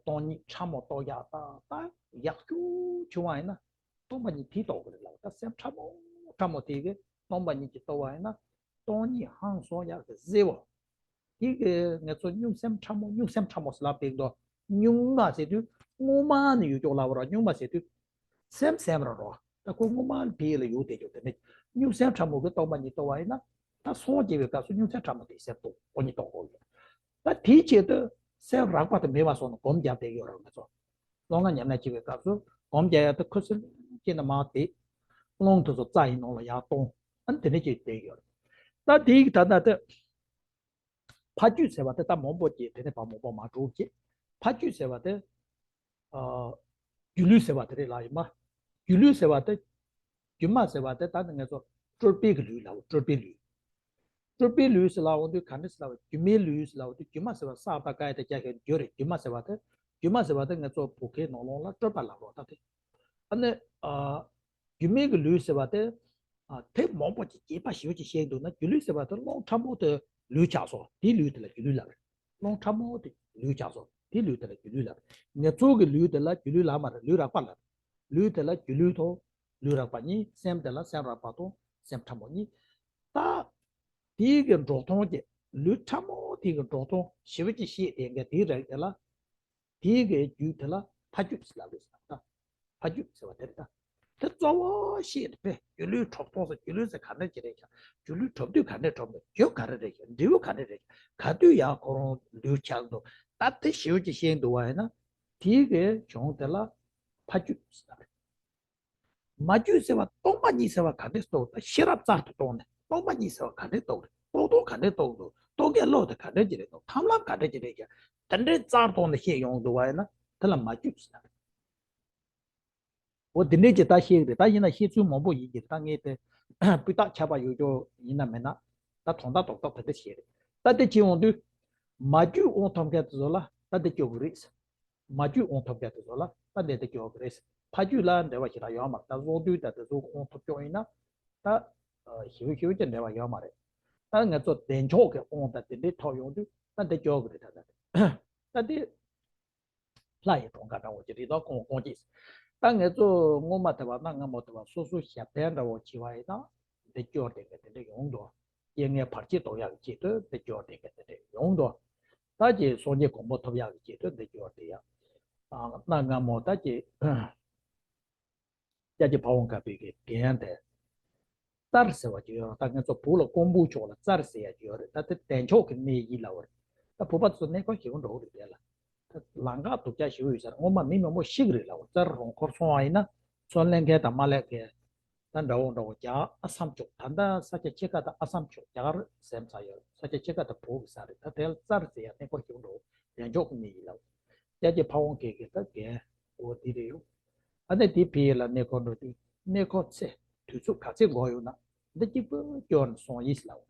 སྟོང་ཉིད་ཕྲ་མོ་རྟོགས་ཡག་ད་ད་ཡག་ཤོས་བྱུང་བ་ཡིན་ན་སྟོང་པ་ཉིད་དེ་རྟོགས་དགོས་རེད་ལབ། ད་སེམས་ཕྲ་མོ་ཕྲ་མོ་དེ་གི་སྟོང་པ་ཉིད་ཀྱི་རྟོགས་པ་ཡིན་ན་སྟོང་ཉིད་ཧང་སང་ཡག་གི་གཟེར་བོ། དེ་གི་ངེད་ཚོ་སྨྱུང་སེམས་ཕྲ་མོ་སྨྱུང་སེམས་ཕྲ་མོ་ཟེར་ལབ་པའི་མདོ། སྨྱུང་མ་ཟེར་དུས་སྔོན་མ་ནས་ཡོད་ཀྱོག་ལབ་ར། སྨྱུང་མ་ཟེར་དུས། སེམས་སེམས་ར་རོ། ད་ཁོ་སྔོན་མ་ལ་ཕི་ལ་ཡོད་དེ་ཡོད་དེ་ནི། སྨྱུང་སེམས་ཕྲ་མོ་གི་སྟོང་པ་ཉིད་རྟོགས་པ་ཡིན་ན། ད་སངས་རྒྱས་པའི་སྐབས་སུ་སྨྱུང་སེམས་ཕྲ་མོ་དེ་སེམས་རྟོགས་ཨོ་ཉིད་རྟོགས་དགོས་ཡོད། ད་དེའི་ཆེད་དུ་སེམས་རགས་པ་དེ་མེད་པ་སོང་ན་སྒོམ་རྒྱག་བསྡད་ཡོད་ར་ང་ཚོ། ལོ་ལྔ་ཉམས་ལེན་བྱེད་པའི་སྐབས་སུ་སྒོམ་རྒྱག་ཡ་ད་ཁུ་སིམ་སྐྱེས་ན་མ་དེ། རླུང་དེ་ཚོ་རྩ་ཡི་ནང་ལ་ཡར་གཏོང་། ཨ་ནི་དེ་ནས་ཅིག་བསྡད་ཡོད་ར། ད་དེའི་ད་ད་ད། ཕ་རྒྱུད་ཟེར་བ་དེ་ད་མང་པོ་སྐྱེས་དེ་ནས་ཕ་མང་པོ་མ་གྲུབ་སྐྱེས། ཕ་རྒྱུད་ཟེར་བ་དེ། ཨ། སྒྱུ་ལུས་ཟེར་བ་དེ་རེད་ལ་ཡིན་མ། སྒྱུ་ལུས་ཟེར་བ་དེ། སྒྱུ་མ་ཟེར་བ་དེ་ད་ནི་ང་ཚོ་སྤྲུལ་པའི་གི་ལུས་ལ་སྤྲུལ་པའི་ལུས། སྤྲུལ་པའི་ལུས་ཟེར་ལ་འོང་དུས་ག་འདྲ་ཟེར་ལ་སྒྱུ་མའི་ལུས་ཟེར་ལ་འོང་དུས་སྒྱུ་མ་ཟེར་བ་ས་དང་ཀ་ཡ་དེ་རྒྱ་ཤེས་རྒྱུ་རེད། སྒྱུ་མ་ཟེར་བ་དེ། སྒྱུ་མ་ཟེར་བ་དེ་ང་ཚོ་བོད་སྐད་ནང་ལོགས་ལ་སྤྲུལ་པ་ལབ་རོགས་ད་དེ། ཨ་ནི། ཨ། སྒྱུ་མའི་གི་ལུས་ཟེར་བ་དེ། དེབ་མང་པོ་ཅིག་རྒྱས་པ་ཞེ་པོ་ཅིག་བཤད་འདུག་ན། སྒྱུ་ལུས་ཟེར་བ་དེ་སློང་ཕྲ་མོ་དེ་ལུས་ཆགས་སོང་། དེ་ལུས་དེ་ལ་སྒྱུ་ལུས་ལབ་རེད། སློང་ཕྲ་མོ་དེ་ལུས་ཆགས་སོང་། དེ་ལུས་དེ་ལ་སྒྱུ་ལུས་ལབ་རེད། ངེད་ཚོ་གི་ལུས་དེ་ལ་སྒྱུ་ལུས་ལབ་མ་རེད། ལུས་རགས་པ་ལབ་རེད། ལུས་དེ་ལ་སྒྱུ་ལུས་དང་ལུས་རགས་པ་གཉིས། སེམས་དེ་ལ་སེམས་རགས་པ་དང་སེམས་ཕྲ་མོ་གཉིས། ད་དེའི་གི་འགྲོ་སྟངས་ཀྱི་ལུས་ཕྲ་མོ་དེའི་གི་འགྲོ་སྟངས་ཞེ་པོ་ཅིག་བཤད་དེ་འགའ་དེའི་རིགས་དེ་ལ། དེའི་གི་རྒྱུད་དེ་ལ་ཕ་རྒྱུད་ཟེར་ལབ་རེད་ཟེར་ད། ཕ་རྒྱུད་ཟེར་བ་དེ་རེད་ད། དེ་གཙོ་བོ་བཤད་དེ་པས། སྒྱུ་ལུས་གྲུབ་སྟངས་ཟེར། སྒྱུ་ལུས་ཟེར་ག་འདྲ་ཅིག་རེད་ཀྱང་། སྒྱུ་ལུས་གྲུབ་དུས་ག་འདྲ་གྲུབ་འདུག་རྒྱུ་ག་རེ་རེད་ཀྱང་། འབྲས་བུ་ག་འདྲ་རེད་ཀྱང་། ག་དུས་ཡང་ཁོ་རང་ལུས་ཆགས་འདུག་ད་དེ་ཞེ་པོ་ཅིག་བཤད་འདུག་བ་ཡིན་ན། དེའི་གི་གཞུང་དེ་ལ་ཕ་རྒྱུད་ཟེར་བ་རེད། མ་རྒྱུད་ཟེར་བ་སྟོང་པ་ཉིད་ཟེར་བ་ག་འདྲས་རྟོགས། ད་ཤེས་རབ་རྩལ་དུ་བཏང་ནས་སྟོང་པ་ཉིད་ཟེར་བ་ག་འདྲས་རྟོགས་རེད། རྟོགས་སྟངས་ག་འདྲས་རྟོགས་འདུག་རྟོགས་མཁན་བློ་དེ་ག་འདྲས་ཅིག་རེད་འདུག་ཐབས་ལམ་ག་འདྲས་ཅིག་རེད་ཀྱང་། དེ་འདྲས་རྩལ་བཏང་ནས་བཤད་ཡོང་འདུག་བ་ཡིན་ན། དེ་ལ་མ་རྒྱུད་ཟེར། འོ་དེ་འདྲས་ཀྱི་ད་བཤད་གི་རེད། ད་ཡིན་ན་བཤད་ཚུལ་མང་པོ་ཡིན་གྱི་རེད། ད་ངས་དེ་སྤུས་དག་ཁྱབ་པ་ཡོད་ཀྱོག་ཡིན་ན་མིན་ན། ད་དོན་དག་རྡོག་རྡོག་དེ་འདྲས་བཤད་རེད། ད་དེ་བྱེད་འོང་དུས། མ་རྒྱུད་དབང་ཐོབ་མཁན་དེ་ཚོ་ལ་ད་དེ་སྐྱོ་གི་རེད། མ་རྒྱུད་དབང་ཐོབ་མཁན་དེ་ཚོ་ལ་ད་འདི་དེ་སྐྱོ་གི་རེད། ཕ་རྒྱུད་ལ་འབྲེལ་བ་ཞེ་དྲག་ཡོད་མ་རེད། ད་བཟོ་དུས་ད་དེ་ཚོ་དབང་ཐོབ་ཀྱོག་ཡིན་ན། ད་ཞེ་པོ་ཞེ་པོ་ཅིག་འབྲེལ་བ་ཡོད་མ་རེད། ད་ང་ཚོ་བདེ་མཆོག་གི་དབང་ད་དེ་འདྲས་ཐོབ་ཡོང་དུས་ད་འདི་སྐྱོ་གི་རེད། ད་ད་ད་འདི་ལྷ་ཡི་གྲངས་ཀ་འདྲ་བོ་ཅིག་རེད། ད་ཁོང་ཁོང་ཅིག་ད་ང་ཚོ་སྔོན་མ་དེ་བ་གནའ་སྔ་མོ་དེ་བ་སོ་སོ་ཞབས་བརྟན་འདྲ་བོ་བྱེད་བ་ཡིན་ན། འདི་སྐྱོར་དེ་ག་དེ་འདྲ་ཡོང་འདུག་རྐྱེན་ངན་བར་ཆད་གཏོང་ཡག་གི་ཆེད་དུ་འདི་སྐྱོར་དེ་ག་དེ་འདྲ་ཡོང་འདུག་ད་ཀྱི་སངས་རྒྱས་གོ་འཕང་ཐོབ་ཡག་གི་ཆེད་དུ་འདི་སྐྱོར་དེ་ཡག་གནའ་སྔ་མོ་ད་ཀྱི་སྐྱབས་རྗེ་ཕ་བོང་ཁ་པའི་གི་རྒན་དེ། རྩལ་ཟེར་བ་ཅིག་ཡོད་རེད། ད་ང་ཚོ་བོད་ལ་ཀོང་པོ་ཕྱོགས་ལ་རྩལ་ཟེར་ཡ་ཅིག་ཡོད་རེད། ད་དེ་བདེ་མཆོག་གི་གནས་ཡིན་ལབ་པ་རེད། ད་བོད་པ་ཚོ་གནས་སྐོར་ཞེ་པོ་འགྲོ་གི་རེད་དེ་ལ། ད་ལམ་ཁ་སྡུག་ཅག་ཞེ་པོ་ཡོད་ས་རེད། སྔོན་མ་མི་མང་པོ་ཤི་གི་རེད་ལབ་པ། རྩལ་རོང་འཁོར་སོང་བ་ཡིན་ན། ཚོན་ལེན་མཁན་དང་མ་ལེན་མཁན་ད་འདྲ་བོ་འདྲ་བོ་རྒྱག་ཨ་སམ་ཅོག་ད་ལྟ་ས་ཆ་ཕྱེད་ཀ་ད་ཨ་སམ་ཅོག་རྒྱག་རེད་ཟེར་ས་ཡོད། ས་ཆ་ཕྱེད་ཀ་ད་བོད་ཀྱི་ས་རེད། ད་དེ་ལ་རྩལ་ཟེར་ཡ་གནས་སྐོར་ཞེ་པོ་འགྲོ། བདེ་མཆོག་གི་གནས་ཡིན་ལབ་པ། སྐྱབས་རྗེ་ཕ་བོང་ཁ་གི་ད་རྒན་འོ་དེ་རེད་ཡོད། ཨ་ནི་དེ་ཕི་ཡི་ལ་གནས་སྐོར་འགྲོ་དུས་གནས་སྐོར་ཚེ་དུས་ཚོད་ག་ཚད་འགོར་ཡོད་ན། འདི་གཅིག་པུ་སྐྱོར་ནས་སོང་ཡིན་ལབ།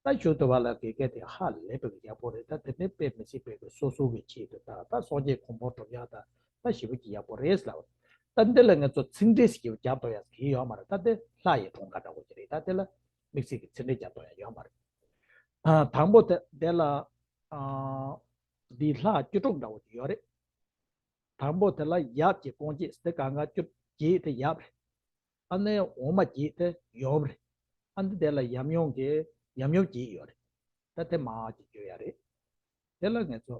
ད་ཞུ་དུ་བ་ལ་དགེ་རྒན་དེ་ཧ་ལས་པའི་ཡག་པོ་རེད། ད་དེ་ནས་དཔེ་མི་སྲིད་པའི་གི་སོ་སོ་གི་ཆེད་དུ་ད་ད་སངས་རྒྱས་གོ་འཕང་སྒྲུབ་ཡག་ད་ད་ཞེ་པོ་ཅིག་ཡག་པོ་རེད་ལབ། ད་འདི་ལ་ང་ཚོ་ཚིག་འགྲེལ་ཞིག་རྒྱབ་ཏོ་ཡག་གི་ཡོད་མ་རེད། ད་དེ་ལྷ་ཡི་གྲངས་ཀ་འདྲ་བོ་ཅིག་རེད། ད་དེ་ལ་དམིགས་བསལ་གི་ཚིག་འགྲེལ་རྒྱབ་ཏོ་ཡག་ཡོད་མ་རེད། ཨ་དང་པོ་དེ་དེ་ལ་ཨ་འདི་ལྷ་བཅུ་དྲུག་འདྲ་བོ་ཅིག་ཡོད་རེད། དང་པོ་དེ་ལ་ཡབ་ཀྱི་དཀོན་བརྒྱད་དེ་གང་ག་བཅུ་བརྒྱད་དེ་ཡབ་རེད། ཨ་ནི་འོག་མ་བརྒྱད་དེ་ཡུམ་རེད། ཨ་ནི་དེ་ལ་ཡབ་ཡུམ་གྱི་ཡབ་ཡུམ་བརྒྱད་ཡོད་རེད། ད་དེ་མར་གྱི་བརྗོད་ཡ་རེད། དེ་ལ་ང་ཚོ་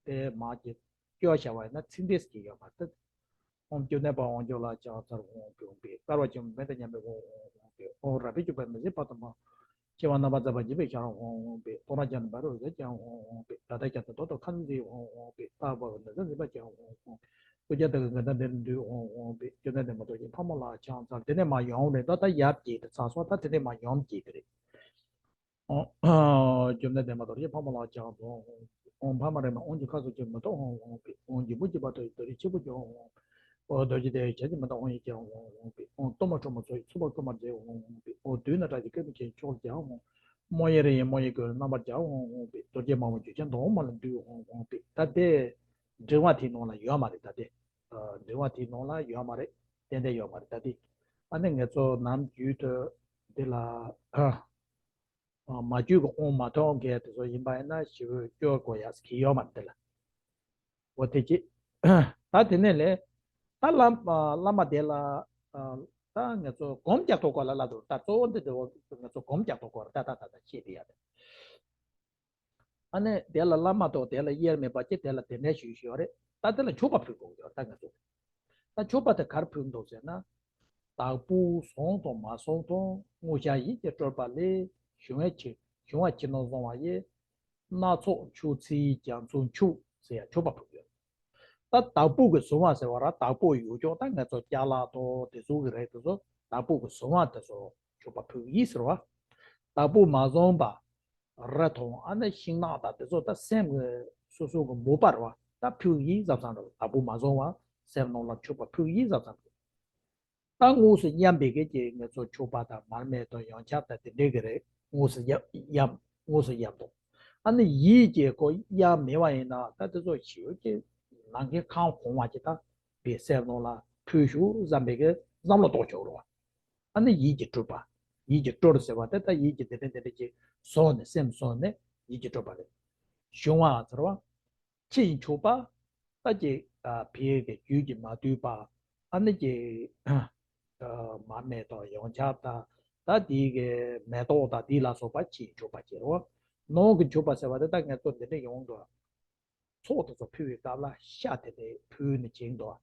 དེ་མར་གྱི་བརྗོད་བྱ་བ་ཡིན་ན་ཚིག་འགྲེལ་གྱི་ཡོད་མ་རེད། ཨོཾ་བཅོམ་ལྡན་འདས་དབང་ཕྱུག་ལྷ་ལྕམ་ཚར་ཝང་པི་ཝང་པི། བསྐལ་པ་ཆེན་པོ་མེ་དང་མཉམ་པའི་དབང་ཝང་པི། ཨོཾ་རབ་འབྱམས་བཅུ་པའི་མི་ཟད་པ་དང་མ། ཆེ་བ་རྣམ་པར་འཛིན་པ་འཇིགས་པའི་ཞག་ལ་ཝང་ཝང་པི། སྟོང་ར་བརྒྱ་ནི་འབར་བའི་ཟེར་ཀྱང་ཝང་ཝང་པི། ད་ལྟ་ཀྱང་དུ་ཐོག་ཏུ་ཁ་འཛིན་ཝང་ཝང་པི། རྟག་པ་འོ་ན་ཟེར་འཛིན་པ་ཀྱང་ཝང་ཝང་པི། ཐུགས་རྗེ་དག་གི་ངན་ལྟ་འདིར་འདུད་ཝང་ཝང་པི། བཅོམ་ལྡན་འདས་མ་གཏོགས་ཀྱི་ཕ་མ་ལ་ཆང་ཚར། དེ་ནས་མ་ཡོང་རེད། ད་ད་ཡབ་ཀྱི་དེ་ཚར་སོང་། ད་དེ་ནས་མ་ཡོམ་ཀྱི་དེ་རེད། ཨོ། བཅོམ་ལྡན་འདས་མ་གཏོགས་ཀྱི་ཕ་མ་ལ་ཆང་ཚར། ཨོཾ་ཕ་མ་རེ་མ། ཨོཾ་གྱི་ཁ་སོ་ཀྱི་མི་ཐོག་ཧོང་ཧོང་པི། ཨོཾ་གྱི་མུ་གྱི་བ་ཐོག་ཡི་དོ་རི་ཆི་བུ་ཀྱི་ཧོང་ཧོང་པི། ཨོ་རྡོ་རྗེ་དེ་བྱ་གྱི་མི་ཐོག་ཧོང་ཡི་ཀྱི་ཧོང་ཧོང་པི། ཨོཾ་གཏོར་མ་ཁྲོ་མོ་ཚོགས་ཡི་ཚུགས་པ་བསྐུལ་མ་མཛད་ཧོང་ཧོང་པི། ཨོ་བདུད་ན་ཁྲག་གི་སྐད་མི་ཆེན་ཕྱོགས་རྒྱ་ཧོང་། མོ་ཡི་རེ་ཡི་མོ་ཡི་གོས་རྣམ་པར་རྒྱ་ཧོང་ཧོང་པི། རྡོ་རྗེ་མ་མོ་འཇུ་ཆེན་དོང་མ་ལ་འདུས་ཧོང་ཧོང་པི། ད་དེ་འབྲིང་བ་དེའི་ནང་ལ་ཡོད་མ་རེད། ད་དེ་འབྲིང་བ་དེའི་ནང་ལ་ཡོད་མ་རེད། ཏན་ཏན་ཡོད་མ་རེད། ད་དེ་ཨ་ནི་ང་ཚོ་ནམ་རྒྱུན་དུ་འདི་ལ། མ་རྒྱུད་ཀྱི་དབང་མ་ཐོབ་མཁན་དེ་ཚོ་ཡིན་པ་ཡིན་ན་ཞེ་པོ་སྐྱོ་དགོས་ཡ་ཟེར་གྱི་ཡོད་མ་རེད་དེ་ལ། འོ་དེ་ཅི། ད་དེ་ནས་ལས། ད་བླ་བླ་མ་དེ་ལ། ད་ང་ཚོ་སྒོམ་རྒྱག་ཐོག་སྐོར་ལ་ལབ་འདུག་ད་གཙོ་བོ་འདི་འདི་ང་ཚོ་སྒོམ་རྒྱག་ཐོག་སྐོར་ད་ད་ད་ད་ཤེས་དེ་ཡ་དེ། ཨ་ནི་དེ་ལ་བླ་མ་དང་དེ་ལ་དབྱེར་མེད་པ་ཅིག་དེ་ལ་དེ་འདྲ་ཞུས་ཞུས་ཡོད་རེད། ད་དེ་ལ་མཆོད་པ་ཕུལ་དགོས་ཡོད་ད་ང་ཚོ། ད་མཆོད་པ་དེ་གར་ཕུལ་འདུག་ཟེར་ན། དྭགས་པོ་བཟང་དང་མ་བཟང་དང་། དངོས་བཤགས་ཡིད་ཀྱིས་སྤྲུལ་པ་ལས། གཞུང་བ་ཕྱི་གཞུང་བ་ཕྱི་ནང་བཟང་བ་ཡི། སྣ་ཚོགས་མཆོད་ཚུལ་རྒྱ་མཚོའི་མཆོག་ཟེར་ཡ་མཆོད་པ་ཕུལ་ཡོད། ད་དྭགས་པོ་གི་བཟང་བ་ཟེར་བ་ར་དྭགས་པོ་ཡོད་ཀྱང་ད་ང་ཚོ་ཅ་ལག་དང་དེ་ཚོ་གི་རིགས་དེ་ཚོ་དྭགས་པོ་གི་བཟང་བ་དེ་ཚོ་མཆོད་པ་ཕུལ་ཡིན་ཟེར་བ། དྭགས་པོ་མ་བཟང་བ། རི་དང་ཨ་ནི་ཤིང་ནགས་དང་དེ་ཚོ་ད་སེམས་ཀྱི་སོ་སོ་གི་མོས་པ་རེད་བ། ད་ཕུལ་ཡིན་བསམ་བསམ་རེད། དྭགས་པོ་མ་བཟང་བ་སེམས་ནང་ལ་མཆོད་པ་ཕུལ་ཡིན་བསམ་བསམ་རེད། ད་དངོས་སུ་གཡམ་པའི་གི་ཅིག་ང་ཚོ་མཆོད་པ་དང་མར་མེ་དང་ཡོན་ཆབ་དང་དེ་འདྲའི་གི་རེད། དངོས་སུ་གཡམ་གཡམ་དངོས་སུ་གཡམ་དང་། ཨ་ནི་ཡིད་ཀྱིས་ཁོ་གཡམ་མེད་པ་ཡིན་ན་ད་དེ་ཚོ་ཞེ་པོ་ཅིག་ནམ་མཁའི་ཁམས་གོང་བ་ཅིག་ད་པའི་སེམས་ནང་ལ་ཕུལ་ཞུ་བསམ་པའི་གི་བསམ་བློ་གཏོང་ཆོག་རེད་བ། ཨ་ནི་ཡིད་ཀྱིས་སྤྲུལ་པ། ཡིད་ཀྱིས་སྤྲུལ་ཟེར་བ་དེ་ད་ཡིད་ཀྱིས་དེ་འདྲ་དེ་འདྲ་ཅིག་བཟོས་ནས་སེམས་བཟོས་ནས་ཡིད་ཀྱིས་སྤྲུལ་པ་རེད། གཞུང་བ་ཟེར་བ། ཕྱི་ཡི་འཁྱུག་པ། ད་ཀྱི་ཨ་ཕྱི་གི་རྒྱུད་ཀྱིས་མ་བསྡུས་པ། ཨ་ནི་ཀྱི་ཨ་མར་མེ་ཏོག་ཡོངས་ཁྱབ་དང་ད་དེའི་གི་མེ་ཏོག་དང་དེ་ལ་སོགས་པ་ཕྱི་ཡི་འཁྱུག་པ་ཅེས་རོ། ནང་གི་འཁྱུག་པ་ཟེར་བ་དེ་ད་ངས་ཚོ་འདི་འདྲ་ཡོང་འདུག་ཚོགས་དེ་ཚོ་ཕུལ་བའི་སྐབས་ལ་ཤ་དེ་དེ་ཕུལ་ནས་བྱིན་འདུག་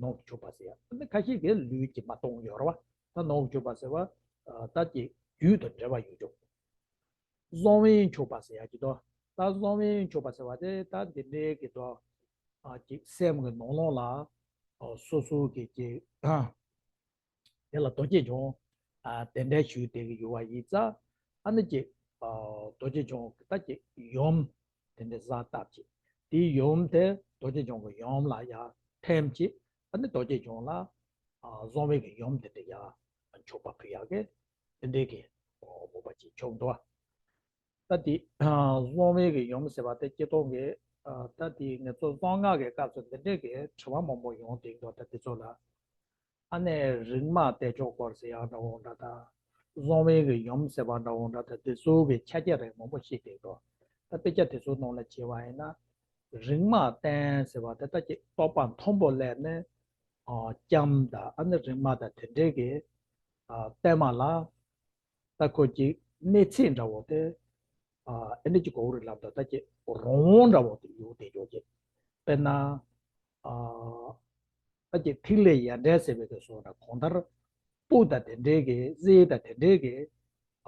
ནང་གི་འཁྱུག་པ་ཟེར་ཡ། ཨ་ནི་ཁ་ཤས་ཀྱིས་ལུས་ཀྱིས་མ་གཏོང་ཡོད་རེད་བ། ད་ནང་གི་འཁྱུག་པ་ཟེར་བ་ཨ་ད་ཀྱི་རྒྱུད་དང་འབྲེལ་བ་ཡོད་ཀྱང་། གསང་བའི་འཁྱུག་པ་ཟེར་ཡ་ཀྱི་དོ། ད་གསང་བའི་འཁྱུག་པ་ཟེར་བ་དེ་ད་འདི་འདྲའི་གི་དོ། ཨ་ཅིག་སེམས་ཀྱི་ནང་ལོགས་ལ་ཨ་སོ་སོ་གི་ཅིག་དེ་ལ་རྡོ་རྗེ་འཆང་ཨ་དེ་འདྲའི་ཞུས་བསྡད་ཀྱི་ཡོད་པ་ཡིན་ཙང་། ཨ་ནི་ཅིག་ཨ་རྡོ་རྗེ་འཆང་གི་ད་ཅིག་ཡུམ་དེ་འདྲ་བཟའ་བཏབ་ཅིག་དེའི་ཡུམ་དེ་རྡོ་རྗེ་འཆང་གི་ཡུམ་ལ་ཡ་ཐིམ་ཅིག་ཨ་ནི་རྡོ་རྗེ་འཆང་ལ་ཨ་གསང་བའི་གི་ཡུམ་དེ་འདྲ་ཡ་འཁྱུག་པ་ཕུལ་ཡག་གི་དེ་འདྲའི་གི་འོ་མོས་པ་ཅིག་བྱུང་འདུག་ད་དེ་གསང་བའི་གི་ཡུམ་ཟེར་བ་དེ་སྤྱིར་བཏང་གི་ད་དེ་ངེད་ཚོ་གསང་སྔགས་ཀྱི་སྐབས་སུ་འདི་འདྲའི་གི་དྲི་བ་མང་པོ་ཡོང་བསྡད་འདུག་ད་དེ་ཚོ་ལ་ཨ་ནི་རིག་མ་དལ་འབྱོར་སྐོར་ཟེར་ཡག་འདྲ་བོ་འདྲ་ད། གསང་བའི་གི་ཡུམ་ཟེར་བ་འདྲ་བོ་འདྲ་ད་དེ་ཚོ་གི་ཆ་རྐྱེན་རིགས་མང་པོ་བཤད་བསྡད་འདུག་ད་དཔེ་ཆ་དེ་ཚོའི་ནང་ལ་བྱས་པ་ཡིན་ན། རིག་མ་བརྟན་ཟེར་བ་དེ་ད་ཅིག་རྟོགས་པ་མཐོན་པོ་སླེབས་ནས་ཨ་ལྕམ་དང་ཨ་ནི་རིག་མ་དང་དེ་འདྲའི་གི་ཨ་བརྟན་མ་ལ། ད་ཁོ་ཅིག་གནས་ཚད་འདྲ་བོ་དེ་ཨ་ཨེ་འདྲ་ཅིག་གོ་རིག་ལམ་དང་ད་ཅིག་རང་དབང་འདྲ་བོ་དེ་ཡོད་དེ་ཡོད་ཅིག་དཔེར་ན་ཨ་ད་ཅིག་ཐིག་ལེ་ཡར་འདྲེན་ཟེར་བའི་གི་སོགས་ན་གང་ལྟར་སྤུ་དང་དེ་འདྲའི་གི་གཟེར་དང་དེ་འདྲའི་གི་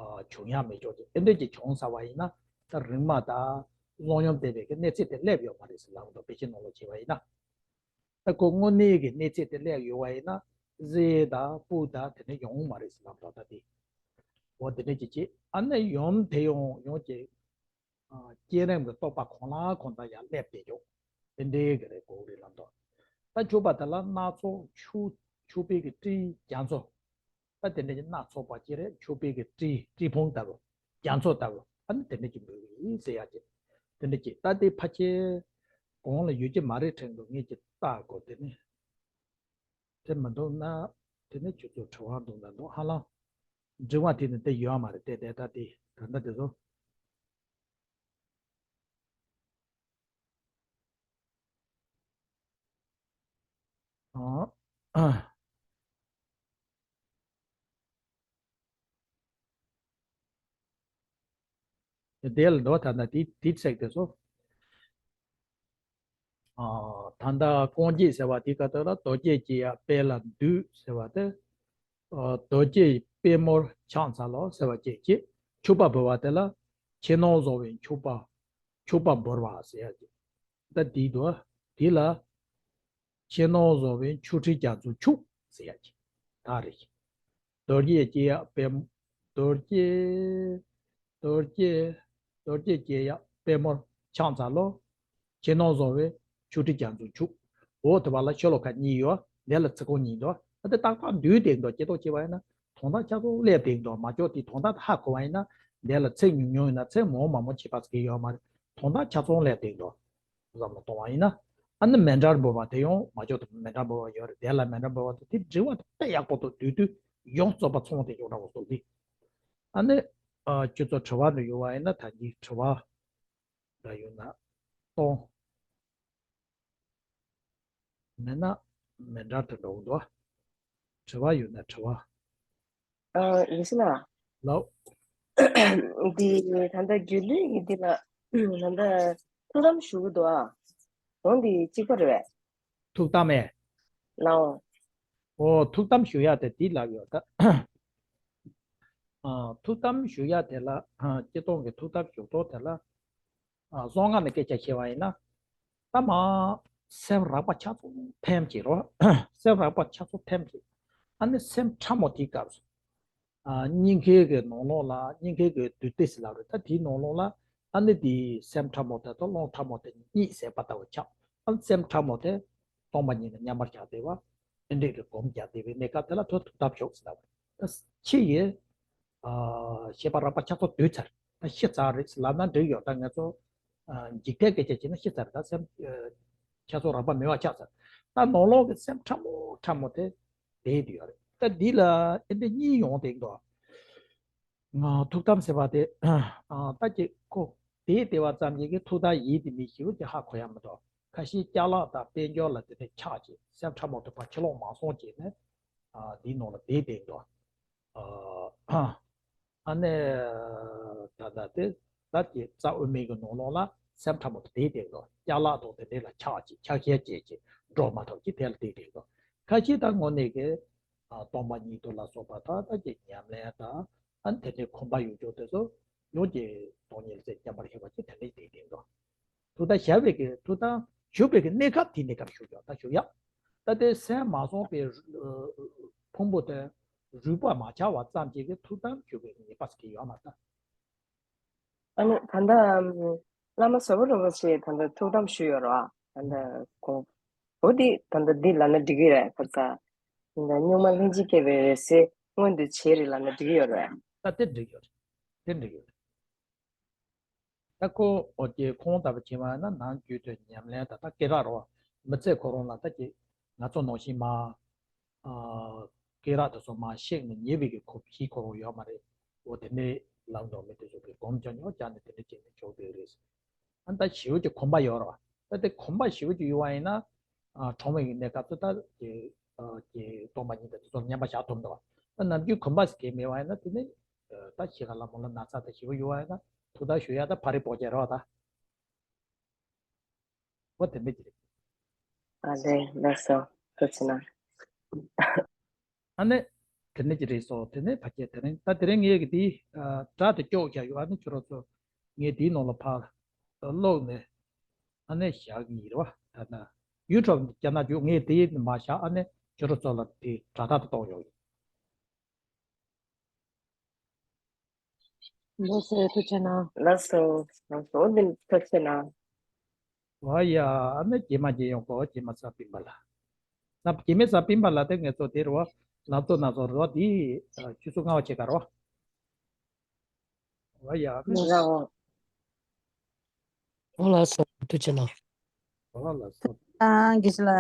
ཨ་བྱུང་ཡག་མེད་ཅོག་ཅིག་ཨེ་འདྲ་ཅིག་བྱུང་ཚར་བ་ཡིན་ན། ད་རིག་མ་དང་གསང་ཡུམ་བརྟན་པའི་གི་གནས་ཚད་དེ་སླེབས་ཡོད་མ་རེད་ཟེར་ལམ་དང་དཔེ་ཆའི་ནང་ལ་བྱས་པ་ཡིན་ན། ད་ཁོ་དངོས་གནས་ཀྱི་གནས་ཚད་དེ་སླེབས་ཡོད་པ་ཡིན་ན་གཟེར་དང་སྤུ་དང་དེ་འདྲ་ཡོང་མ་རེད་ཟེར་ལབ་དོ། ད་དེ་འོ་དེ་འདྲ་ཅིག་བྱས་ཨ་ནི་ཡུམ་དེ་ཡང་ཡང་ཅིག་ཨ་བསྐྱེད་རིམ་གྱི་རྟོགས་པ་གང་ལ་གང་འདྲ་ཡར་སླེབས་བསྡད་ཀྱོག་དེ་འདྲའི་གི་རེད་གོ་རེད་ལབ་དོ། ད་འཁྱུག་པ་དེ་ལ་སྣ་ཚོགས་འཁྱུག་འཁྱུག་པའི་གི་སྤྲིན་རྒྱ་མཚོ། ད་དེ་འདྲ་ཅིག་སྣ་ཚོགས་པ་ཅིག་རེད། འཁྱུག་པའི་གི་སྤྲིན་སྤྲིན་ཕུང་ལྟ་བུ། རྒྱ་མཚོ་ལྟ་བུ་ཨ་ནི་དེ་འདྲ་ཅིག་འབོད་ཀྱི་ཡིན་ཟེར་ཡག་ཅིག་དེ་འདྲ་ཅིག་ད་དེ་ཕལ་ཆེར་གོང་ལ་ཡོད་ཀྱི་མ་རེད་དྲན་འདུག་ངས་ཅིག་བལྟ་དགོས། དེ་ནི་དེ་མི་འདུག་ན་དེ་ནི་ཁྱོད་ཚོ་དྲི་བ་འདུག་ན་འདུག་ཧ་ལམ་འབྲི་བ་དེ་ནི་དེ་ཡོད་མ་རེད། དེ་དེ་ད་དེ་ད་ལྟ་དེ་ཚོ། ཨ། དེ་ལ་འགྲོ་ད་ལྟ་དེ་དེ་ཚེག་དེ་ཚོ། ཨ། ད་ལྟ་རྐང་རྗེས་ཟེར་བ་དེ་ག་ད་ལ་རྡོ་རྗེ་སྐྱེ་ཡག་དཔལ་ལ་འདུད་ཟེར་བ་དེ། ཨ། རྡོ་རྗེ་པད་མོར་ཕྱག་འཚལ་ལོ་ཟེར་བ་ཅིག་ཅིག་འཁྱུག་པ་འབུལ་བ་དེ་ལ་ཕྱི་ནང་གསང་བའི་འཁྱུག་པ། འཁྱུག་པ་འབུལ་བ་ཟེར་ཡག་ཅིག་ད་དེའི་དུ་དེ་ལ་ཕྱི་ནང་གསང་བའི་འཁྱུག་ཁྲི་རྒྱ་མཚོའི་འཁྱུག་ཟེར་ཡག་ཅིག་ད་རེད། རྡོ་རྗེ་སྐྱེ་ཡག་པད། རྡོ་རྗེ། རྡོ་རྗེ། རྡོ་རྗེ་སྐྱེ་ཡག་པད་མོར་ཕྱག་འཚལ་ལོ། ཕྱི་ནང་གསང་བའི་འཁྱུག་ཁྲི་རྒྱ་མཚོའི་འཁྱུག་འོ་དེ་བ་ལ་ཤོ་ལོ་ཀ་གཉིས་ཡོད། དེ་ལ་ཚིག་རྐང་གཉིས་འདུག་ད་དེ་ཏག་ཏག་བསྡུས་ཏེ་འདུག་སྐྱེ་ཐོག་ཅེས་པ་ཡིན་ན་དོན་དག་ཆ་ཚང་སླེབས་ཏེ་འདུག་མ་ལྕོགས་དེ་དོན་དག་ཧ་གོ་བ་ཡིན་ན་དེ་ལ་ཚིག་ཉུང་ཉུང་ཡིན་ན་ཚིག་མང་མང་མང་བྱེད་པ་ཟེར་གྱི་ཡོད་མ་རེད། དོན་དག་ཆ་ཚང་སླེབས་ཏེ་འདུག་བསམ་བློ་གཏོང་བ་ཡིན་ན། ཨ་ནི་མཎྜལ་འབུལ་བ་དེ་ཡང་མ་ལྕོགས་དུ་མཎྜལ་འབུལ་བ་ཡོད་རེད། དེ་ལ་མཎྜལ་འབུལ་བ་དེ་དེ་འབྲི་བ་དེ་དཔེ་ཡག་པོ་འདུག་བསྡུས་དུས་ཡོངས་རྫོགས་པ་ཚང་དེ་ཡོང་འདྲ་བོ་སོགས་དེ། ཨ་ནི། ཨ། ཁྱོད་ཚོ་དྲི་བ་འདྲ་ཡོད་པ་ཡིན་ན་ད་གིན་དྲི་བ་འདྲ་ཡོད་ན་གཏོང་། མེད་ན་མཎྜལ་དུ་འགྲོ་འདུག་དྲི་བ་ཡོད་ན་དྲི་བ། ཨ། ཡེ་ཤེས་ལགས། ལགས། འདི་ད་ལྟ་རྒྱུད་ལུང་གི་འདི་ལ་ད་ལྟ་ཐུགས་དམ་ཞུ་གི་འདུག་ཨ། འོ་འདི་གཅིག་པ་རེད་པས། ཐུགས་དམ་མེ། ལའོ། ཨོ་ཐུགས་དམ་ཞུ་ཡག་དེ་འདི་ལ་ཡོད་ད། ཨ། ཐུགས་དམ་ཞུ་ཡག་དེ་ལ་ཨ། སྤྱིར་བཏང་གི་ཐུགས་དམ་ཞུ་ཐོག་དེ་ལ། ཨ། གསང་སྔགས་ནས་སྐད་ཆ་བཤད་པ་ཡིན་ན། ད་མ། སེམས་རགས་པ་ཆ་ཚང་ཐིམ་བྱེད་རོ། སེམས་རགས་པ་ཆ་ཚང་ཐིམ་བྱེད། ཨ་ནི་སེམས་ཕྲ་མོ་དེའི་སྐབས་སུ། ཨ། སྙིང་ཁའི་གི་ནང་ལོགས་ལ་སྙིང་ཁའི་གི་འདུས་ཏེ་ཟེར་ལབ་རེད། ད་དེའི་ནང་ལོགས་ལ་ཨ་ནི་དེའི་སེམས་ཕྲ་མོ་དེ་དང་རླུང་ཕྲ་མོ་དེ་གཉིས་ཟད་པ་ལྟ་བུ་ཆགས། ཨ་ནི་སེམས་ཕྲ་མོ་དེ་སྟོང་པ་ཉིད་ནས་མཉམ་པར་བཞག་བསྡད་པ། དེ་འདྲའི་གི་སྒོམ་རྒྱག་བསྡད་པའི་གནས་སྐབས་དེ་ལ་ཐོ་ཐུགས་དམ་ཞུ་ཟེར་ལབ་རེད། ད་ཕྱི་ཡི། ཨ། ཤེས་པ་རགས་པ་ཆ་ཚང་འདུས་ཚར། ད་ཤི་ཚར་རེད་ཟེར་ལབ་ན་འགྲིག་ཡོད། ད་ང་ཚོ། ཨ། འཇིག་རྟེན་སྐད་ཆ་བྱས་ན་ཤི་ཚར་རེད། ད་སེམས། ཨ། ཆ་ཚང་རགས་པ་མེད་པ་ཆགས་ཚར། ད་ནང་ལོགས་ཀྱི་སེམས་ཕྲ་མོ་ཕྲ་མོ་དེ་བསྡད་དེ་ཡོད་རེད། ད་འདི་ལ་ཨེ་འདི་གཉིས་ཡོང་དེ་འདུག་ང་ཐུགས་དམ་ཟེར་བ་དེ། ཨ་ད་ཅིག་ཁོ་དེའི་ལྟེ་བ་ཙམ་ཞིག་གིས་ཐུགས་དམ་ཡིན་དེ་མིན་ཞིབ་ཅིག་ཧ་གོ་ཡ་མི་འདུག་ཁ་ཤས་ཅ་ལག་དང་དཔལ་འབྱོར་ལ་དེ་ནས་ཆགས་ཅིག་སེམས་ཕྲ་མོ་དུ་བ་ཕྱི་ལོགས་མ་སོང་ཅིག་ནས། ཨ་འདིའི་ནང་ལ་བསྡད་བསྡད་འདུག་ཨ་ཨ་ནི་ད་ལྟ་དེ་ད་ཀྱི་རྩ་དབུ་མའི་གི་ནང་ལོགས་ལ་སེམས་ཕྲ་མོ་དུ་བསྡད་བསྡད་འདུག་ཅ་ལག་དང་དེ་འདྲས་ལ་ཆགས་ཅིག་ཆགས་ཞེན་བྱས་ཅིག་འགྲོ་མ་ཐུབ་ཅིག་དེ་ལ་བསྡད་བསྡད་འདུག་ཁ་ཤས་ད་དངོས་གནས་གི་ཨ་སྟོང་པ་ཉིད་དུ་ལ་སོགས་པ་དག་ད་ཀྱི་ཉམས་ལེན་དང་ཨ་ནི་དེ་འདྲའི་གོམས་པ་ཡོད་ཅོག་དེ་ཚོ་ཡོངས་ཀྱི་སྟོང་ཉིད་ལ་སེམས་མཉམ་པར་ཞུགས་པ་ཅིག་དེ་འདྲས་བསྡད་བསྡད་འདུག་ཐུགས་དམ་བཞག་པའི་གི་ཐུགས་དམ་བཞུགས་པའི་གི་གནས་སྐབས་དེ་གནས་སྐབས་བཞུགས་ཀྱང་ད་བཞུགས་ཡག་ད་དེ་སེམས་མ་སོང་པའི་ཕུང་པོ་དེ་རུས་པ་མ་ཆག་པ་ཙམ་གྱིས་གི་ཐུགས་དམ་བཞུགས་པའི་ངེས་པ་ཟེར་གྱི་ཡོད་མ་རེད། ཨ་ནི་ད་ལྟ་བླ་མ་ཟུར་པ་རིན་པོ་ཆེ་ད་ལྟ་ཐུགས་དམ་ཞུས་ཡོད་རེད་བ། ད་ལྟ་གོང་འོ་འདི་ད་ལྟ་འདི་ལབ་ན་འགྲིག་གི་རེད་ཁ་ཚ། ད་ལྟ་གཉུག་མ་ལྷན་ཅིག་སྐྱེས་པའི་རེ་སེ་མངོན་དུ་བྱེད་རེད་ལབ་ན་འགྲིག་གི་ཡོད་རེད། ད་དེ་འགྲིག་ཡོད་རེད། དེ་འགྲིག་ཡོད་རེད། ད་ཁོ་ཨོ་ཀྱེ་ཁོང་ལྟ་བུ་བྱེད་པ་ན་ནང་རྒྱུད་དུ་ཉམས་ལེན་དང་ད་སྐད་གྲགས་རོ་མི་ཚེ་ཁོ་རང་ལ་ད་ཀྱེ་ང་ཚོ་ནང་བཞིན་མ་ཨ་སྐད་གྲགས་དེ་ཚོ་མ་ཤེས་ནས་ཉེ་བའི་གི་ཁོ་ཕྱི་ཁོ་རང་ཡོད་མ་རེད། འོ་དེ་ནས་ལམ་འགྲོ་མི་དེ་ཚོ་གི་སྒོམ་ཅང་ཉོ་ཅང་ནས་དེ་འདྲ་བྱས་ནས་འཇོག་དེ་རེད། ཨ་ད་ཞི་བ་གི་གོམས་པ་ཡོད་རེད་བ། ད་དེ་གོམས་པ་ཞི་བ་གི་ཡོད་བ་ཡིན་ན། ཨ་གྲོང་བའི་གནས་སྐབས་སུ་ད་ཀྱི་ཀྱི་སྟོང་པ་ཉིད་དེ་ཚོ་མཉམ་པ་བཞག་ཐུབ་འདུག་ད་ནམ་རྒྱུན་གོམས་པ་ཟེར་གྱི་མེད་བ་ཡིན་ན་དེ་ནི་ད་ཤི་ཁ་ལ་མོ་ལ་ན་ཚ་དང་ཞི་བ་ཡོད་བ་ཡིན་ན་ཐུགས་ད་ཞུ་ཡ་ད་ཕ་རི་པོ་ཅེ་རོ་ད། འོ་དེ་འདྲ་ཅི་རེད། ཨ་ལེ་ལགས་སོ་ཐུགས་ཆེ་གནང་། ཨ་ནི། དེ་ནས་ཀྱི་རེད་སོ་དེ་ནས་ཕ་སྐད་དེ་རིང་ད་དེ་རིང་ངས་ཀྱི་དེ་སྒྲ་དེ་སྐྱོག་བཞག་ཡོད། ཨ་ནི་ཁྱོད་རང་ཚོ་ངས་དེའི་ནང་ལ་ཕར་ཀློག་ནས་ཨ་ནི་བཞག་གི་ཡིན་རེད་བ། ད་ན་ཡུ་ཊུབ་རྒྱ་ནག་རྒྱུ་ངས་དེ་མ་བཞག་ཨ་ནི་ཁྱོད་རང་ཚོ་ལ་དེ་སྒྲ་དག་ཏུ་གཏོང་ཡོང་ཡིན། ལགས་སོ་ཐུགས་རྗེ་གནང་། ལགས་སོ་ལགས་སོ་འོ་འདི་ཐུགས་རྗེ་གནང་། ཝ་ཡ་ཨ་ནི་རྗེས་མ་རྗེས་ཡོང་གོ་རྗེས་མ་ས་པིན་པ་ལ། ན་རྗེས་མའི་ས་པིན་པ་ལ་དེ་ངེད་ཚོ་དེ་རུ་ལབ་ཚོ་ན་ཚོ་རུ་དེ་ཆུ་ཚོད་ལྔ་བ་ཆེ་ག་རུ། ཝ་ཡ་ཨ་ནི། རང་འོང་། ཨོ་ལགས་སོ་ཐུགས་རྗེ་གནང་། ཝ་ལ་སོ། ཨང་གིས་ལ།